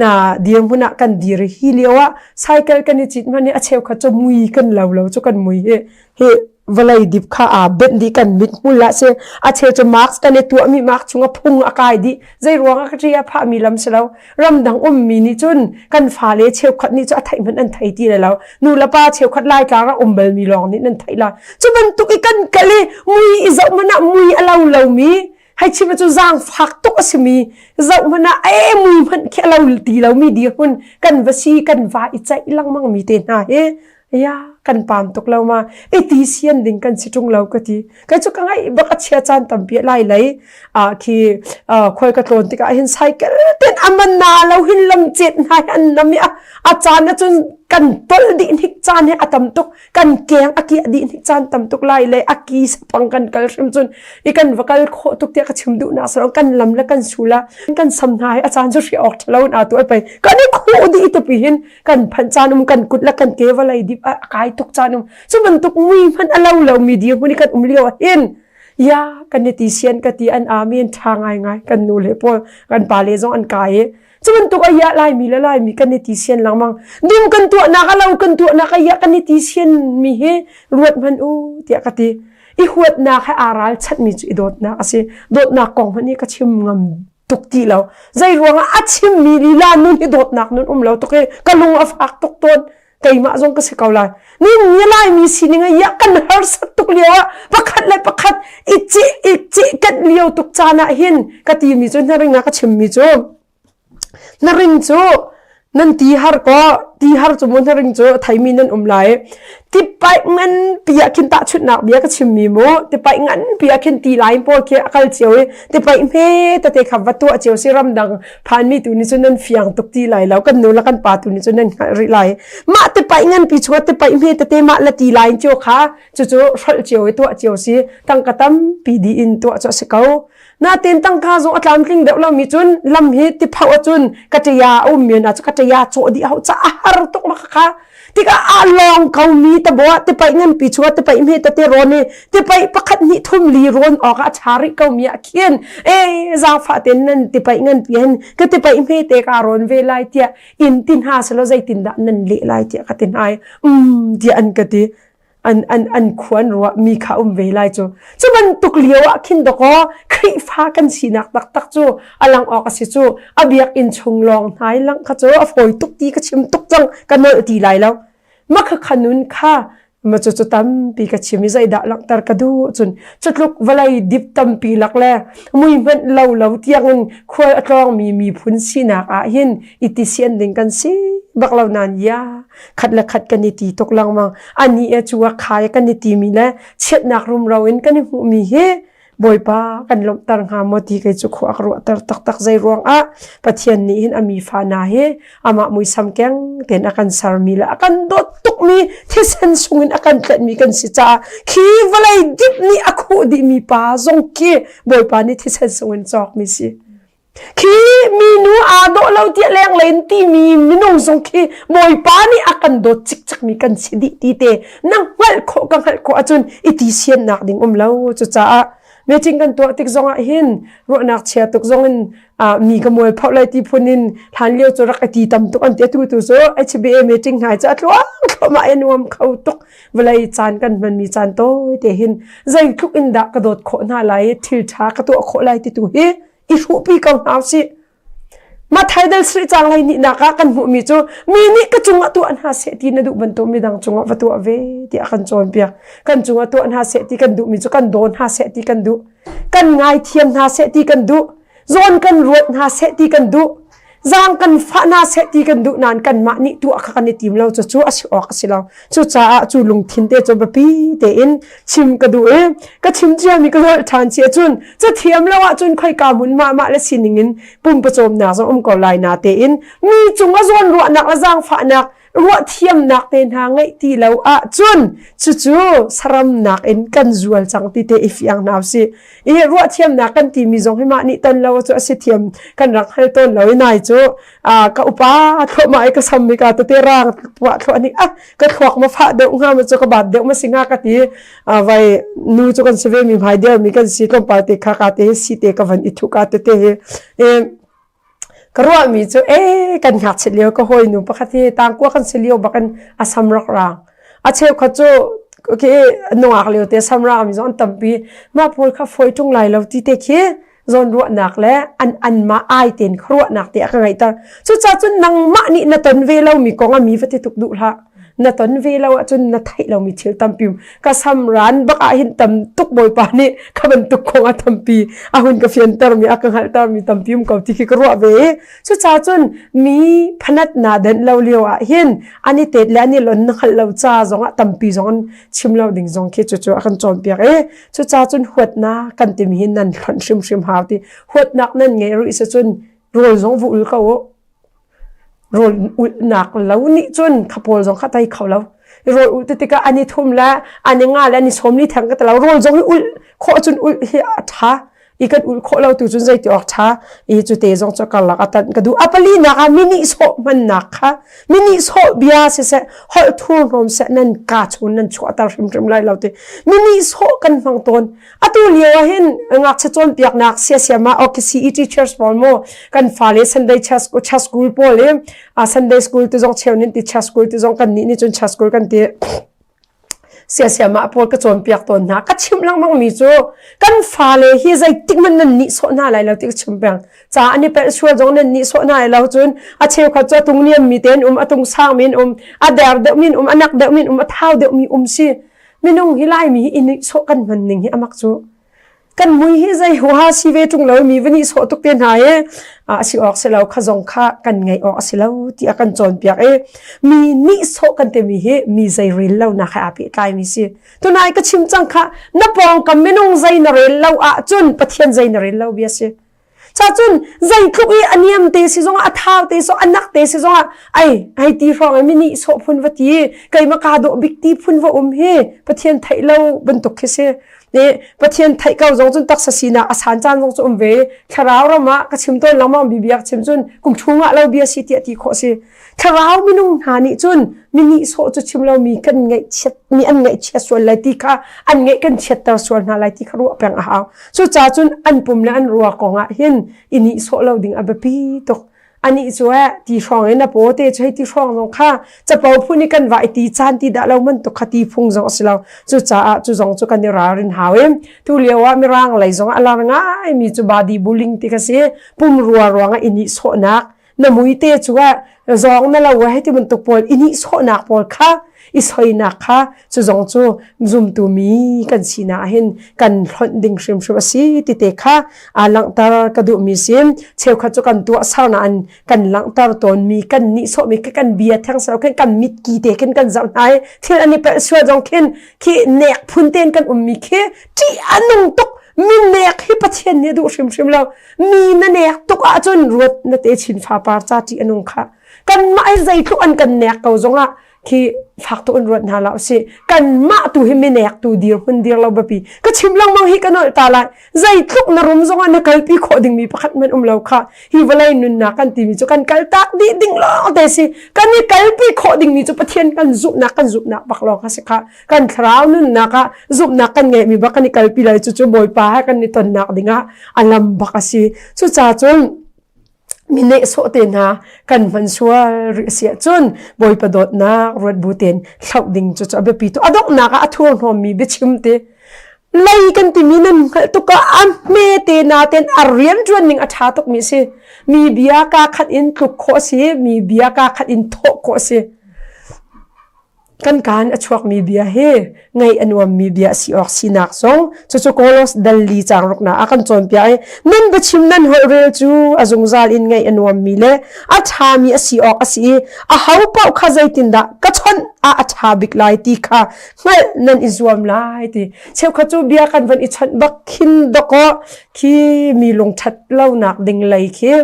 na dirhmun ah kan dir hi lio ah cycle kan i cit hman i a cheukhat cu mui kan lo lo cu kan mui hi hi vawlei dip kha aa benh dih kan mit hmul ah si a cheu cu mask kan i tuahmi mask chung a phung a kai dih zei ruang ah ka ṭi a phahmi lam si lo ramdang ummi nih cun kan fale cheukhat nih cu a theih hmanh an thei ti lo nu le pa cheukhat laitlang ah um balmi lawng nih nan theih la cu bantuk i kan kal i mui i zoh hmanh ah mui a lo lomi Hei chim cu zaangfak tuk a simi zoh hmanh ah e mui hmanh khi a lo ti lomi dirhmun kan va si kan va i ceih lengmang mi te hna hi ya. Kan pam tuk lo ma? I ti sian ding kan si ṭung lo ka ti. Kei cu ka ngaih bak a chia caan tampi lai lei ah khi khual ka tlawn tikah hin cycle ten a man na lo hin lam cet hna hi an nam i a caan ahcun kan tolh dih hnik caan hi a tam tuk kan keng a kiah dih hnik caan tam tuk lai le a ki sapang kan kal hrim cun i kan va kal khawh tuk tiah ka chim duh nak saro kan lam le kan sula kan sam hna hi a caan cu hri awk ṭhalo na tu ai pei kan i khuh dih tupi hin kan phanh caan um kan kut le kan ke vawlei dip a kai tuk caan um cu bantuk mui hmanh a lo lo mi dirhmun i kan um lio ah hin ya kan i ti sian ka ti an amen ṭha ngai ngai kan nu le pawl kan pa le zong an kai i cu bantuk a ya laimi le laimi kan i ti sian lengmang dum kan tuahnak a lo kan tuahnak a ya kan i ti sian mi hi ruat hmanh u tiah ka ti i huatnak he aa ralchanh mi cu i dawtnak a si dawtnak kong hmanh hi ka chim ngam tuk ti lo zei ruangah a chimmi lila nun hi dawtnak nun um lo tuk i ka lung a fak tuk tawn keimah zong ka si ko lai ni ni laimi sining ah ya kan harsat tuk lio ah pakhat le pakhat i cih i cih ket lio tuk caan ah hin ka ti mi cu hnaring ah ka chim mi cu hnaring cu nan ti har ko ti har cu mu hnaring cu theimi nan um lai tipaih ngan pi ah khin tahchunhnak bia ka chimmi mu tipaih ngan pi ah khin ti lai pawl khi a kal cio i tipaih hme tete kha va tuah cio si ramdang phanmi tu nih cun nan fiang tuk ti lai lo kan nu le kan pa tu nih cun nan hngalh rih lai mah tipaih ngan pi chungah tipaih hme tete mah le ti lai cio kha cucu hrolh cio i tuah cio si tangka tampi di in tuah cu a si ko Natin tangka zong a tlamtling deuh lomi cun lam hi tiphauh ahcun ka ṭaya a ummi na cu ka ṭaya cawh dih hau ca a har tuk ma kha tikah a lawng ko mi tabaw tipaih nganpi chungah tipaih hme tete rawn i tipaih pakhat hnih thum li rawn awk ah a ṭha rih ko mi ah khin e zaangfah ten nan tipaih nganpi hin ka tipaih hme te ka rawn ve lai tiah in ti hna selaw zeitin dah nan leh lai tiah ka ti hna i um tiah an ka ti an an an khuan ruah mi kha um ve lai cu cu bantuk lio ah khin dakaw Khrihfa kan sinak taktak cu a lang awk a si cu a biakinn chung lawng hnai lang kha cu a fawi tuk ti ka chim tuk cang ka nolh ti lai lo makha khanun kha ma cu cu tampi ka chim i zeidah langhter ka duh cun cutluk vawlei dip tampi lak le mui hmanh lo lo tiangin khual a tlawngmi miphun sinak ah hin i ti sian ding kan si bak lo nan ya khat le khat kan i ti tuk lengmang ani e cu a khai kan i timi le chiatnak rumro in kan i hmuhmi hi Bawipa kan lawmhter hnga maw ti kei cu khua ka ruahter taktak zei ruangah Pathian nih hin a mi fa hna hi amah muisam keng tein a kan sermi le a kan dawt tukmi thisen sungin a kan tlenhmi kan si caah khi vawlei dip nih a khuh dihmi pa zong khi Bawipa nih thisen sungin cawkmi si. Khi minu aa dawh lo tiah lenglei in timi minung zong khi Bawipa nih a kan dawt cikcek mi kan si dih ti te na hngalh khawh ka hngalh khawh ahcun i ti siannak ding um lo cucaah meeting kan tuah tik zong ah hin ruahnak chia tuk zong in mi ka mual phoh lai ti phun in hlan lio cu rak i ti tam tuk an ti atu tu cu HBA meeting hna cu a tluang thluahmah i nuam kho tuk vawlei caan kan hmanmi caan tawi te hin zeitluk in dah ka dawt khawh hna lai thil ṭha ka tuah khawh lai ti tu hi i hruhpi ko hna usih. Mathai dal sri cang lai nih nak ah kan hmuhmi cu mi nih ka cungah tuah hna seh ti na duh bantuk midang cungah va tuah ve tiah kan cawnpiak. Kan cungah tuah hna seh ti kan duhmi cu kan daw hna seh ti kan duh. Kan ngaithiam hna seh ti kan duh. Zawn kan ruat hna seh ti kan duh. Zaang kan fah hna seh ti kan duh nain kanmah nih tuah kha kan i tim lo cucu a si awk a si lo. Cucaah cu lungthin te cu biapi tein chim ka duh i ka chim ciami ka holh ṭhan si ahcun cathiam lo ahcun khoika hmun mah mah le sining in pumpawcawmnak zong um ko lai na tein mi cung a zawn ruahnak le zaangfahnak ruahthiamnak te hna ngeih ti lo ahcun cucu saramnak in kan zual cang ti te i fiang hna usih. I ruahthiamnak kan timi zong hi mah nih ton lo cu a si thiam kan rak hngal tawn lo i nai cu ka upa thluahmah i ka sam i ka tete rang puah thluah nih ah ka thluak ma fah deuh hnga ma cu ka bat deuh ma si hnga ka ti vai nu cu kan si ve mi hmai der mi kan si tlawmpal te kha ka te si te ka van i thu ka tete hi Ka ruahmi cu ee kan ngakchiat lio ka hawinu pakhat hi tangkua kan si lio bak in a sam rak raang. A cheukhat cu okay, nungak lio te sam raangmi zong an tampi. Mah pawl kha fawi ṭung lai lo ti te khi zawnruahnak le an anmah ai tein khuaruahnak te a ka ngeihter. Cucaah cun nangmah nih na ton ve lomi kong a mi va ti tuk duh hlah. Na ton ve lo ahcun na theih lomi thil tampi ka sam ran bak ah hin tam tuk Bawipa nih kha bantuk kong a tampi a hun ka fiantermi a ka hngalhtermi tampi um ko ti khi ka ruah ve. Cucaah cun mi phanat naa denh lo lio ah hin an i tet le an i lon na hngalh lo ca zongah tampi zong an chim lo ding zong khi cucu a kan cawnpiak i cucaah cun huatnak kan timi hi nan hlonh hrimhrim hau ti huatnak nan ngeih rih si cun rawl zong vu ul ko u rawl ulhnak lo nih cun kha pawl zong kha tei kho lo rawl ulh tikah an i thum le an i nga le an i sawm li theng ka ti lo rawl zong hi ulh khawh cun ulh hi a ṭha i kan ulh khawh lo tu cun zei ti awk ṭha i cu te zong cu karlak a tanh ka duh a palinak ah mi nihsawh hmannak kha mi nihsawh bia siseh holh thurhnawm seh nan ka chung nan chuahter hrimhrim lai lo ti mi nihsawh kan hmang tawn atu lio ah hin ngakchia cawnpiaknak siasiam ah okay CE teachers pawl mu kan fale Sunday church school pawl i Sunday school ti zong cheu nin ti church school ti zong kan nih nih cun church school kan ti siasiam ah pawl ka cawnpiak tawn hna ka chimh lengmang mi cu kan fale hi zeitik hmanh nan nihsawh hna lai lo ti ka chim peng ca an i pelh sual zong nan nihsawh hna lai lo cun a cheukhat cu a tung niam mi te an um a tung sang mi an um a der deuh mi an um a nak deuh mi an um a thau deuh mi um si minung hi laimi hi i nihsawh kan hman ning hi amak cu kan mui hi zei huaha si ve ṭung lo mi va nihsawh tuk te hna i a si awk si lo kha zong kha kan ngaih awk a si lo ti a kan cawnpiak i mi nihsawh kan timi hi mi zei rel lo nak he aa pehtlai mi si tunai ka chim cang kha na pawngkam minung zei na rel lo ahcun Pathian zei na rel lo bia si Cha cun zeitluk i a niam te si zongah a thau te so a nak te si zongah ai ai ti hrawng i mi nih sawh phun va ti keimah kaa dawh bik ti phun va um hi Pathian theih lo bantuk khi si. Ne Pathian theih ko zong cun taksa sinak a san caan zong cu um ve thlarau ram ah ka chim tawn lengmang bi biak chim cun kum thu ngah lo bia si tiah ti khawh si. Thlarau minung hna nih cun mi nihsawh cu chim lomi kan ngaihchiat mi an ngaihchiat sual lai ti kha an ngaih kan chiatter sual hna lai ti kha ruah peng a hau. Cucaah cun an pum le an rua kong ah hin i nihsawh lo ding a biapi tuk. Anih cu eh ti hrawng in a paw te cu hei ti hrawng zong kha capo phun i kan va i ti caan ti dah lo man tuk kha ti phung zong a si lo. Cucaah cu zong cu kan i ralrin hau i tu lio ah mirang lei zong a lar ngai mi cu body bullying ti kha si pumrua ruangah i nihsawhnak na muite cu ah zawng na lo hei ti bantuk pawl i nihsawhnak pawl kha i soinak kha cu zong cu zumtu mi kan sinak hin kan hlonh ding hrimhrim a si ti te kha a langhter ka duhmi si cheukhat cu kan tuah sernak an kan langhter tawnmi kan nihsawhmi kan bia theng sero khin kan mitki te khin kan zoh hna i thil an i pelh sual zong khin khi nek phun ten kan ummi khi ṭih a nung tuk mi nek hi Pathian nih a duh hrimhrim lo mi na nek tuk ahcun ruat na te chin fapar ca ṭih a nung kha kanmah hi zeitluk an kan nek ko zongah khi fak tuk in ruat hna la usih kanmah tu hi mi nek tu dir hun dir lo biapi ka chim lengmang hi ka nolh ta lai zeitluk na rum zongah na kalpi khawh dingmi pakhat man um lo kha hi vawlei nunnak kan timi cu kan kal tak dih ding lawng te si kan i kalpi khawh dingmi cu Pathian kan zumhnak kan zumhnak bak lawng kha si kha kan thlarau nunnak ah zumhnak kan ngeihmi bak kan i kalpi lai cu cu Bawipa he kan i tonnak dingah a lam bak a si cucaah cun mi nehsawh te hna kan hman sual rih a si ahcun Bawipa dawtnak ruat bu tein hloh ding cu cu a biapi tu a donghnak ah a thurhnawmmi biachim te lei kan timi nan hngalh tuk ah a hme te na ten a rian ṭuan ning a ṭha tukmi si mi bia ka khat in tluk khawh a si mi bia ka khat in thawh khawh a si Kan kaan a chuakmi bia hi ngaih a nuammi bia a si awk sinak zong cucu Kolos dal li caang ruknak a kan cawnpiak i nan biachim nan holh rel cu a zungzal in ngaih a nuammi le a ṭhami a si awk a si i aho paoh kha zeitindah ka chawnh ah a ṭha bik lai ti kha hngalh nan i zuam lai ti cheukhat cu bia kan van i chawnh bak khin dawkaw khi mi lungṭhat lonak ding lei khi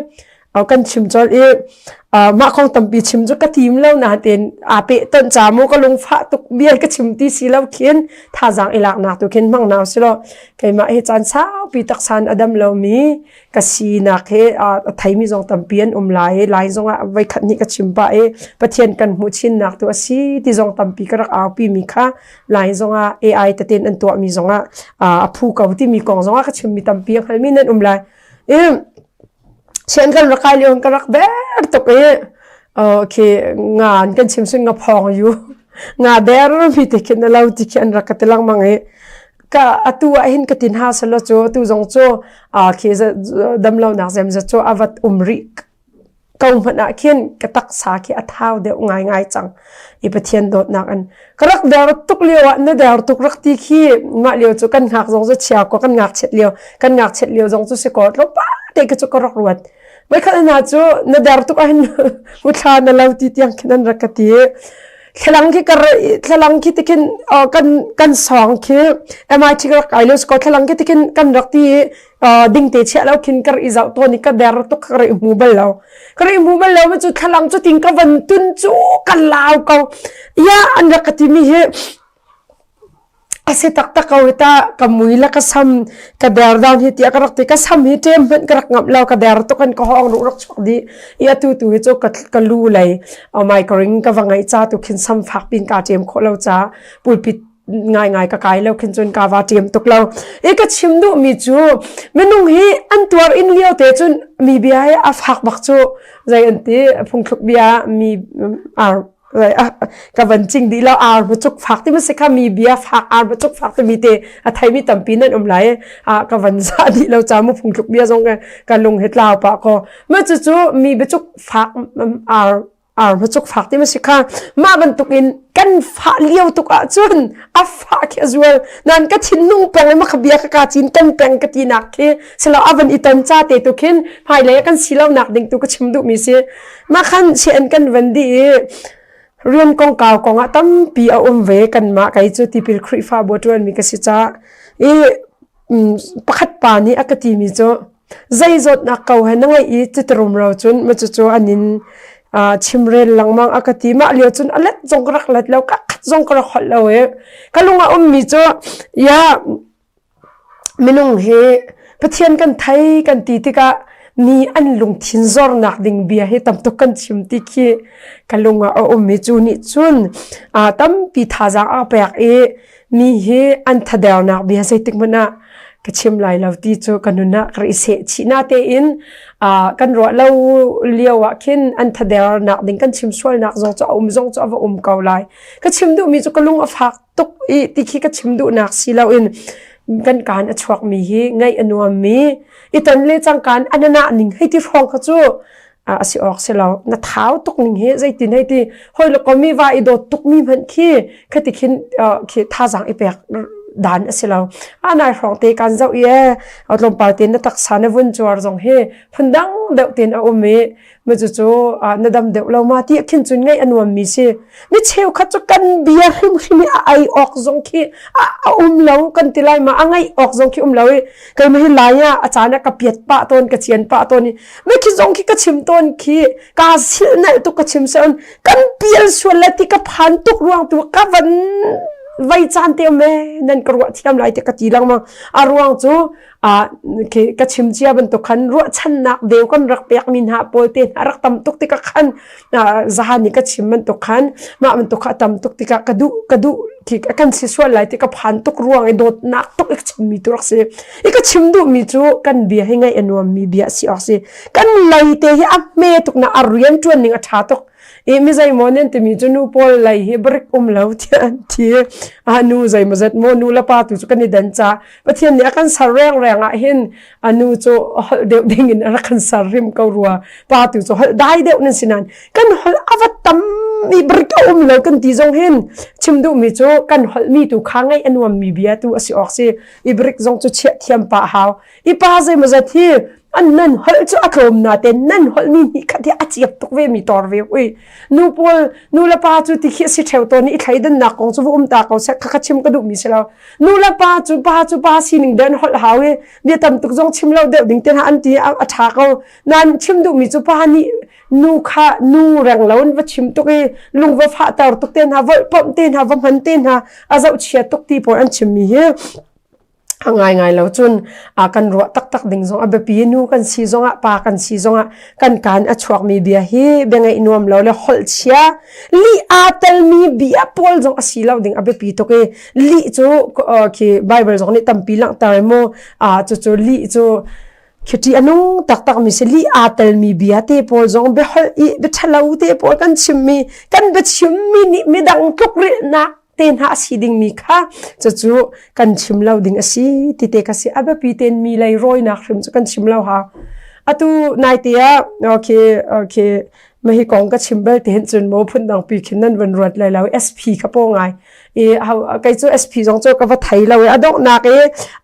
kan chim colh i mah kong tampi chim cu ka tim lo nain aa peh ton ca mu ka lungfah tuk bia ka chim ti si lo khin thazaang i laknak tu khin hmang nau si lo keimah hi caan saupi taksan a dam lomi ka sinak he a theimi zong tampi an um lai lai zong ah voikhat nih ka chim pah i Pathian kan hmuh chinnak tu a si ti zong tampi ka rak aupi mi kha lai zong ah AI tatin an tuahmi zong ah a phu ko timi kong zong ah ka chimmi tampi a hngalmi nan um lai i Sian kan rak kai lio ka rak ber tuk i khi nga an kan chim sun nga phawng yu nga der mi te khin lo ti khi an rak ka ti lengmang i ka atu ah hin ka tin ha selo cu atu zong cu khi dam lo nak zem zat cu avat um rih. ko hmanh ah khin ka taksa khi a thau deuh ngaingai cang i Pathian dawtnak in ka rak der tuk lio ah na der tuk rak ti khi mah lio cu kan ngak zong cu chia ko kan ngak chet lio kan ngak chet lio zong cu si ko tlawmpal te ka cu ka rak ruat Voikhat hna cu na der tuk ahhin muthla na lo ti tiang khin an rak ka ti. Thlalang khi ka thlalang khi tikhin kan kan sawng khi MIT ka rak kai lio ko thlalang khi tikhin kan rak ti ding te chiah lo khin ka ri zau tawn i ka der tuk ka ri hmu bal lo. Ka ri hmu bal lo ma cu thlalang cu ting ka van tun cu ka lau ko. Ya an rak ka ti mi hi A si taktak ko hi tah ka mui le ka sam ka der down hi tiah ka rak ti ka sam hi ṭem hmanh ka rak ngamh lo ka der tuk in ka hawng ruh rak chuak dih i atu tu hi cu ka, ka lu lei oh my ka ring ka va ngaih ca tu khin sam fak pin ka ṭem khawh lo ca pulpit ngaingai ka kai lo khin cun ka va ṭem tuk lo i ka chim duh mi cu minung hi an tuar in lio te cun mi bia hi a fak bak cu zei an ti phungthluk bia mi ar ka van cing dih lo ar ma cuk fak ti ma si kha mi bia fak ar ma cuk fak timi te a theimi tampi nan um lai a ka van za dih lo cha mu phungthluk bia zong ka lung he tlau pa ko ma cu cu mi bia cuk fak ar ar ma cuk fak ti ma si kha mah bantuk in kan fah lio tuk ah cun a fah khi a zual nan ka thinlung peng ma kha bia ka ka cin kan peng ka ti nak khi silo avan i ton cha te tu khin hmailei kan si lo nak ding tu ka chim duh mi si Mah khan chian kan van dih i rian kongkau kongah tampi a um ve kanmah kei cu tipil Khrihfabu a ṭuanmi ka si caah i pakhat pa nih a ka timi cu zei zawtnak ko he na ngeih i citirum ro cun ma cucu an in chimrel lengmang a ka ti mah lio cun a let zong ka rak let lo ka khat zong ka rak holh lo i ka lung a ummi cu ya Minung hi Pathian kan thei kan ti tikah mi an lungthin zornak ding bia hi tamtuk kan chim ti khi ka lung ah a um i cu nih cun tampi thazaang a pek i mi hi an thadernak bia zeitik hmanh ah ka chim lai lo ti cu ka nun ah ka ri seh chih na tein kan ruah lo lio ah khin an thadernak ding kan chim sualnak zong cu a um zong cu a va um ko lai ka chim duhmi cu ka lung a fak tuk i ti khi ka chim duhnak si loin kan kaan a chuakmi hi ngaih a nuammi i ton le cangkaan a na ning hei ti hrawng kha cu a si awk si lo na thau tuk ning hi zeitin hei ti hoi le komi va i dawt tuk mi hmanh khi khati khin khi thazaang i pek dan a si lo a nai hrawng te kan zoh i e tlawmpal te na taksa na vun cuar zong hi phundang deuh ten a um i ma cucu na dam deuh lo ma ti khin cun ngaih a nuam mi si mi cheukhat cu kan bia hrimhrim hi a ai awk zong khi a um lo kan ti lai ma a ngaih awk zong khi um lo i keimah hi lai ah a caan ah ka piat pah tawn ka cian pah tawn i mi khi zong khi ka chim tawn khi ka sil nalh tuk ka chim seun kan pial sual le ti ka phan tuk ruang tu ka van vai caan te me nan ka ruah thiam lai te ka ti lengmang a ruang cu ka chim cia bantuk khan ruahchannak deu kan rak pekmi hna pawl te hna rak tam tuk tikah khan zahan i ka chim bantuk khan mah bantuk kha a tam tuk tikah ka duh ka duh khi kan si sual lai ti ka phan tuk ruang i dawtnak tuk i ka chimmi tu rak si i ka chim duhmi cu kan bia hi ngaih a nuammi bia si awk si kan lei te hi a hme tuk na a rian ṭuan ning a ṭha tuk i mi zeimaw nan timi cu nu pawl lei hi brik um lo tiah an ti a nu zeimawzat maw nu le pa tu cu kan i dan ca Pathian nih a kan ser rengreng ah hin a nu cu holh deuh ding in a rak kan ser rim ko rua pa tu cu holh dai deuh nan si nain kan holh a va tam mi brik a um lo kan ti zong hin chim duhmi cu kan holh mi tu kha ngaih a nuam mi bia tu a si awk si i brik zong cu chiah thiam pa hau i pa zeimawzat hi an nan holh cu a tlawm na te nan holh mi hnih khat hi a ciap tuk ve mi tor ve ui nu pawl nu le pa cu ti khi si theu tawn i thleidannak kong cu va um ta ko seh kha kha chim ka duh mi si lo nu le pa cu pa cu pa sining den holh hau i bia tam tuk zong chim lo deuh ding te hna an ti a ṭha ko nan chim duhmi cu pa nih nu kha nu reng lo in va chim tuk i lung va fahter tuk te hna volhpomh te hna va hman te hna a zohchia tuk ti pawl an chimmi hi a ngaingai lo cun a kan ruah taktak ding zong a biapi nu kan si zongah pa kan si zongah kan kaan a chuakmi bia hi bia ngaih nuam lo le holh chia lih aa telmi bia pawl zong a si lo ding a biapi tuk i lih cu khi Bible zong nih tampi langhter mu cucu lih cu khi a nung taktak mi si lih aa telmi bia te pawl zong biaholh i biaṭhalo te pawl kan chimmi kan biachimmi nih midang tlukrilhnak te hna a si dingmi kha cucu kan chim lo ding a si ti te ka si a biapi ten mi lei rawinak hrim cu kan chim lo ha. Atu naite ah okay okay mahi kong ka chim bal te hin cun mo phun dang pi khin nan van ruat lai lo SP ka po ngai i kei cu SP zong cu ka va thei lo i a donghnak i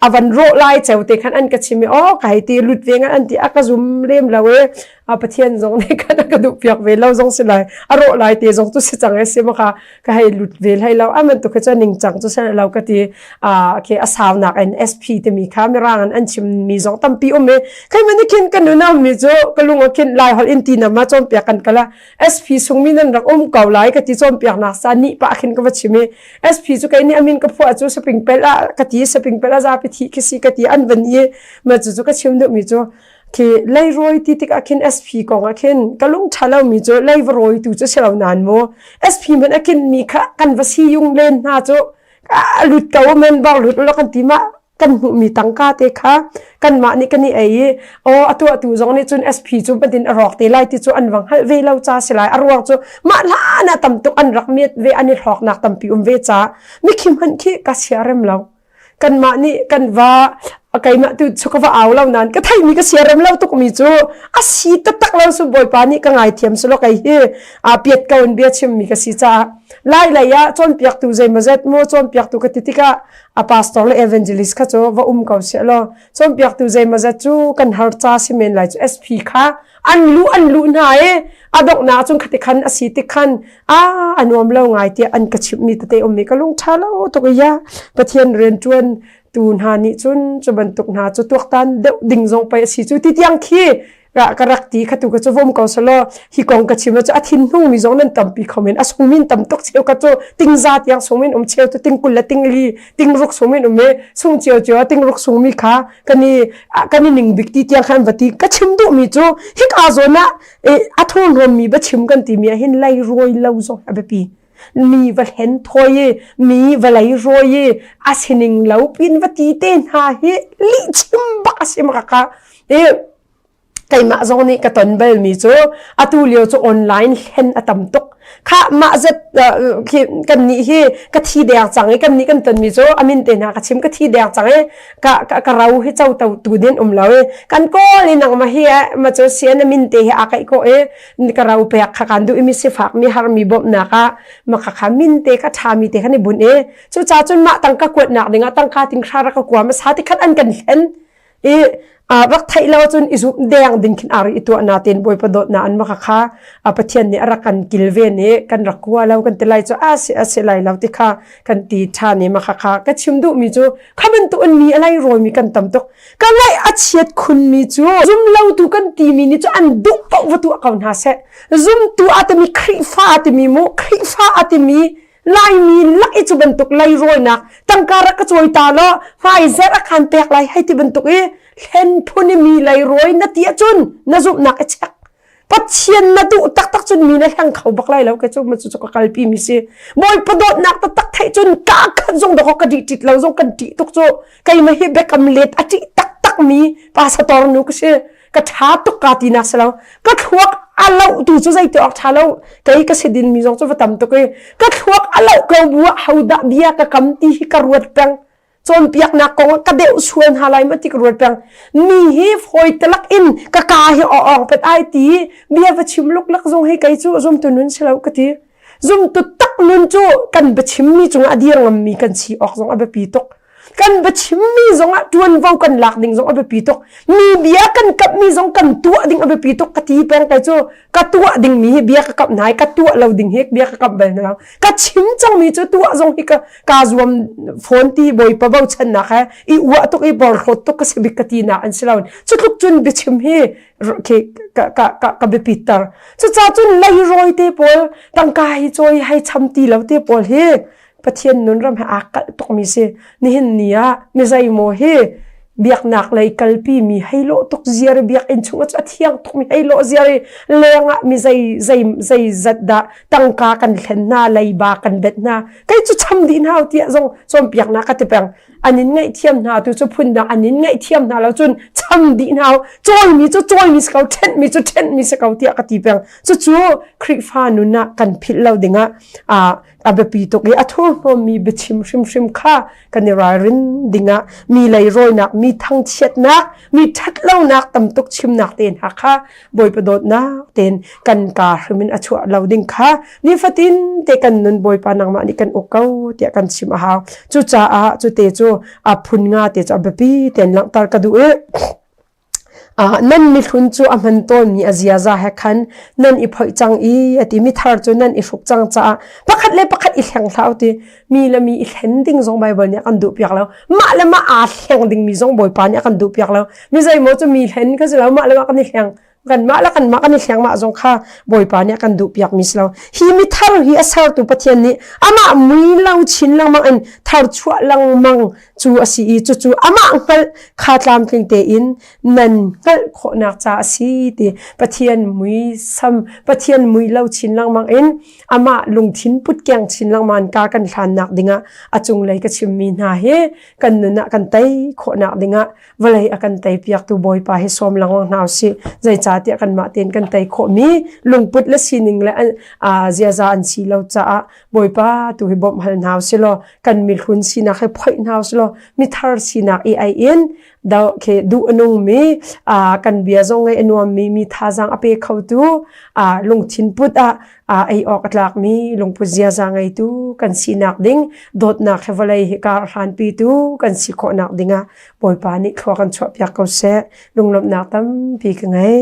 a van rawh lai ceu te khan an ka chim i oh ka hei ti lut ve ngan an ti a ka zum lem lo i a pathian zong nih khan a ka duh piak ve lo zong si lai a rawh lai te zong cu si cang e si maka ka hei lut ve hlei lo aman tu kha cu ningcang cu si lo ka ti a ke a saunak in SP timi kha mirang an an chim mi zong tampi um i kai man khin kan nunau mi cu ka lung a khin lai hol in ti na ma cawnpiak kan kala SP sung mi nan rak um ko lai ka ti cawnpiak nak sa ni pa khin ka va chim i SP cu kei nih amin ka phuah cu saping pel a ka ti saping pel a zapi thi khi si ka ti an van i ma cu cu ka chim duh mi cu khi leirawi ti tikah khin SP kong ah khin ka lung ṭha lomi cu leivarawi tu cu si lo nain mu SP hmanh a kin mi kha kan va si yung len hna cu a lut ko men bak lut lo kan ti ma kan hmuhmi tangka te kha kanmah nih kan i ei i aw a tuahtu zong nih cun SP cu bantin a rawk te lai ti cu an vang hngalh ve lo ca si lai a ruang cu mah hlan ah tam tuk an rak miat ve an i hlawknak tampi um ve ca mikhi hmanh khi ka sia rem lo kanmah nih kan va keimah tu chu ka va au lo nain ka theimi ka siarem lo tukmi cu a si taktak lo su bawipa nih ka ngaithiam su lo kei hi a piat ko in bia chimmi ka si caah lai lei ah cawnpiaktu zeimawzet mu cawnpiaktu ka ti tikah a pastor le evangelist kha cu va um ko seh law cawnpiaktu zeimawzet cu kan har ca si men lai cu SP kha an lu an lu hna i a donghnak cun khati khan a si tik khan a a nuam lo ngai tiah an ka chimhmi tete ummi ka lung ṭha lo tuk i ya Pathian rianṭuan tu hna nih cun cu bantuk hna cu tuaktan deuh ding zong pei a si cu ti tiang khi ka rak ti kha tu ka cu vom ko selaw hi kong ka chim cu a thin hnung mi zong nan tampi kho men a sung min tam tuk cheu ka cu tingza tiang sung min um cheu tu ting kul le ting li ting ruk sung min um e sung cio cio ting ruk sung mi kha kan i kan i ning bik ti tiang khan va ti ka chim duh mi cu hika zawn ah a thurhnawm mi va chim kan ti mi ah hin lei rawi lo zong a biapi mi va hlen thawi i mi va lei rawi i a sining lo pin va ti te hna hi lih chim bak a si ma ka i keimah zong nih ka ton balmi cu atu lio cu online hlen a tam tuk kha mah zat khi kan nih hi ka thi deng cang i kan nih kan tonmi cu amin te hna ka chim ka thi deng cang i ka ka ka rau hi cho to tu din um lo i kan kawl i nangma hi ma cu sian amin te hi a kaih ko i ka rau pek kha kan duh i mi sifak mi har mi bawmhnak ah ma kha kha min te kha tha mi te khan i bun i cu ca cun mah tangka kuatnak ding ah tangka ting hra ra ka kua ma sa ti khat an kan hlen i rak theih lo cun i zumh deng ding khin ari i tuah na ten bawipa dawt na an maka kha pathian nih a rak kan kilven i kan rak kua lo kan ti lai cu a si a si lai lo ti kha kan ti ṭhan i maka kha ka chim duh mi cu kha bantuk in mi a lai rawi mi kan tam tuk ka ngaih a chiat khun mi cu zum lo tu kan ti mi nih cu an duh paoh va tuah ko hna seh zumtu a timi Khrihfa a timi mu Khrihfa a timi Laimi lak i cu bantuk leirawinak tangka rak ka cawi ta law hmaizer a khan pek lai hei ti bantuk i hlen phun i mi leirawi na ti ahcun na zumhnak i check. Pathian na duh taktak cun mi na hleng kho bak lai lo ke cu ma cu ka kalpi mi si. Bawipa dawtnak taktak theih cun ka khat zong dawk ka dih ṭit lo zong kan ṭih tuk cu keimah hi biakam let a ṭih taktak mi pastor nu ka si. Ka ṭha tuk ka ti nak si lo ka thluak a loh tu cu zei ti awk ṭha lo kei ka si din mi zong cu va tam tuk i ka thluak a loh ko bu ah hodah bia ka kam ti hi ka ruat peng cawnpiaknak kong ah ka deuh sual hna lai ma ti ka ruat peng mi hi fawi talak in ka ka hi awng pet ai ti bia va chim luklak zong hi kei cu zumtu nun si lo ka ti zumtu tak nun cu kan biachim mi cungah a dir ngam mi kan si awk zong a biapi tuk kan biachimmi zongah ṭuanvo kan lak ding zong a biapi tuk mi bia kan kapmi zong kan tuah ding a biapi tuk ka ti peng kai cu ka tuah dingmi hi bia ka kap hna i ka tuah lo ding hi bia ka kap bal hna lo ka chim cangmi cu tuah zong hi ka ka zuam fawn ti bawipa bochannak he i uah tuk i borhlawt tuk ka si bik ka ti nak an si lo cu tluk cun biachim hi khi ka ka ka ka biapit ter cucaah cun leirawi te pawl tangka hi cawi hei cham ti lo te pawl hi Pathian nun ram he aa kalh tukmi si. Nihin ni ah mi zeimaw hi biaknak lei kalpi mi hei lawh tuk ziar i biakinn chung ah cu a thiang tukmi hei lawh ziar i leng ah mi zei zei zei zat dah tangka kan thlen hna leiba kan bet hna kei cu cham dih hna tiah zong cawnpiaknak ka ti peng an in ngaihthiam hna tu cu phundang an in ngaihthiam hna lo cun cham dih hna cawimi cu cawimi si ko ṭhenhmi cu ṭhenhmi si ko tiah ka ti peng cucu. Khrihfa nun ah kan philh lo dingah a biapi tuk i a thurhnawmmi biachim hrimhrim kha kan i ralrin dingah mi leirawinak, mi thangchiatnak, mi ṭhatlonak tam tuk chimnak te hna kha Bawipa dawtnak tein kan kaa hrim in a chuah lo ding kha nifatin te kan nun Bawipa nangmah nih kan uk ko tiah kan chim a hau. Cucaah cute cu a phun nga te cu a biapi tein langhter ka duh i nan mihlun cu a hman tawnmi a ziaza he khan nan i phoih cang i a ti mi thar cu nan i hruk cang caah pakhat le pakhat i hleng hlah u ti mi le mi i hlen ding zong Baibal nih a kan duhpiak lo mah le mah aa hleng dingmi zong Bawipa nih a kan duhpiak lo mi zeimaw cu mi hlen ka si lo mah le mah kan i hleng kanmah le kanmah kan i hleng mah zong kha Bawipa nih a kan duhpiak mi si lo hi mi thar hi a sertu Pathian nih amah mui lo chin lengmang in thar chuah lengmang cu a si i cucu amah hngalh kha tlamtling tein nan hngalh khawhnak ca a si ti Pathian muisam Pathian mui lo chin lengmang in amah lungthin put keng chin lengmang ka kan hlannak dingah a cunglei ka chimmi hna hi kan nun ah kan tei khawhnak dingah vawlei a kan tei piaktu Bawipa hi sawm lengmang hna usih zeicahtiah kanmah tein kan tei khawhmi lungput le sining le ziaza an si lo caah Bawipa tu hi bawmh hal hna usih law kan mihlun sinak hi phoih hna usih law mithar sinak i ai in do khi duh a nungmi kan bia zong ngai a nuammi mi thazaang a pe khotu lungthin put ah ei awk a tlakmi lungput ziaza ngeitu kan sinak ding dawtnak he vawlei hi kar hlanpitu kan si khawhnak dingah Bawipa nih thlua kan chuahpiak ko seh lunglawmhnak tampi ka ngei.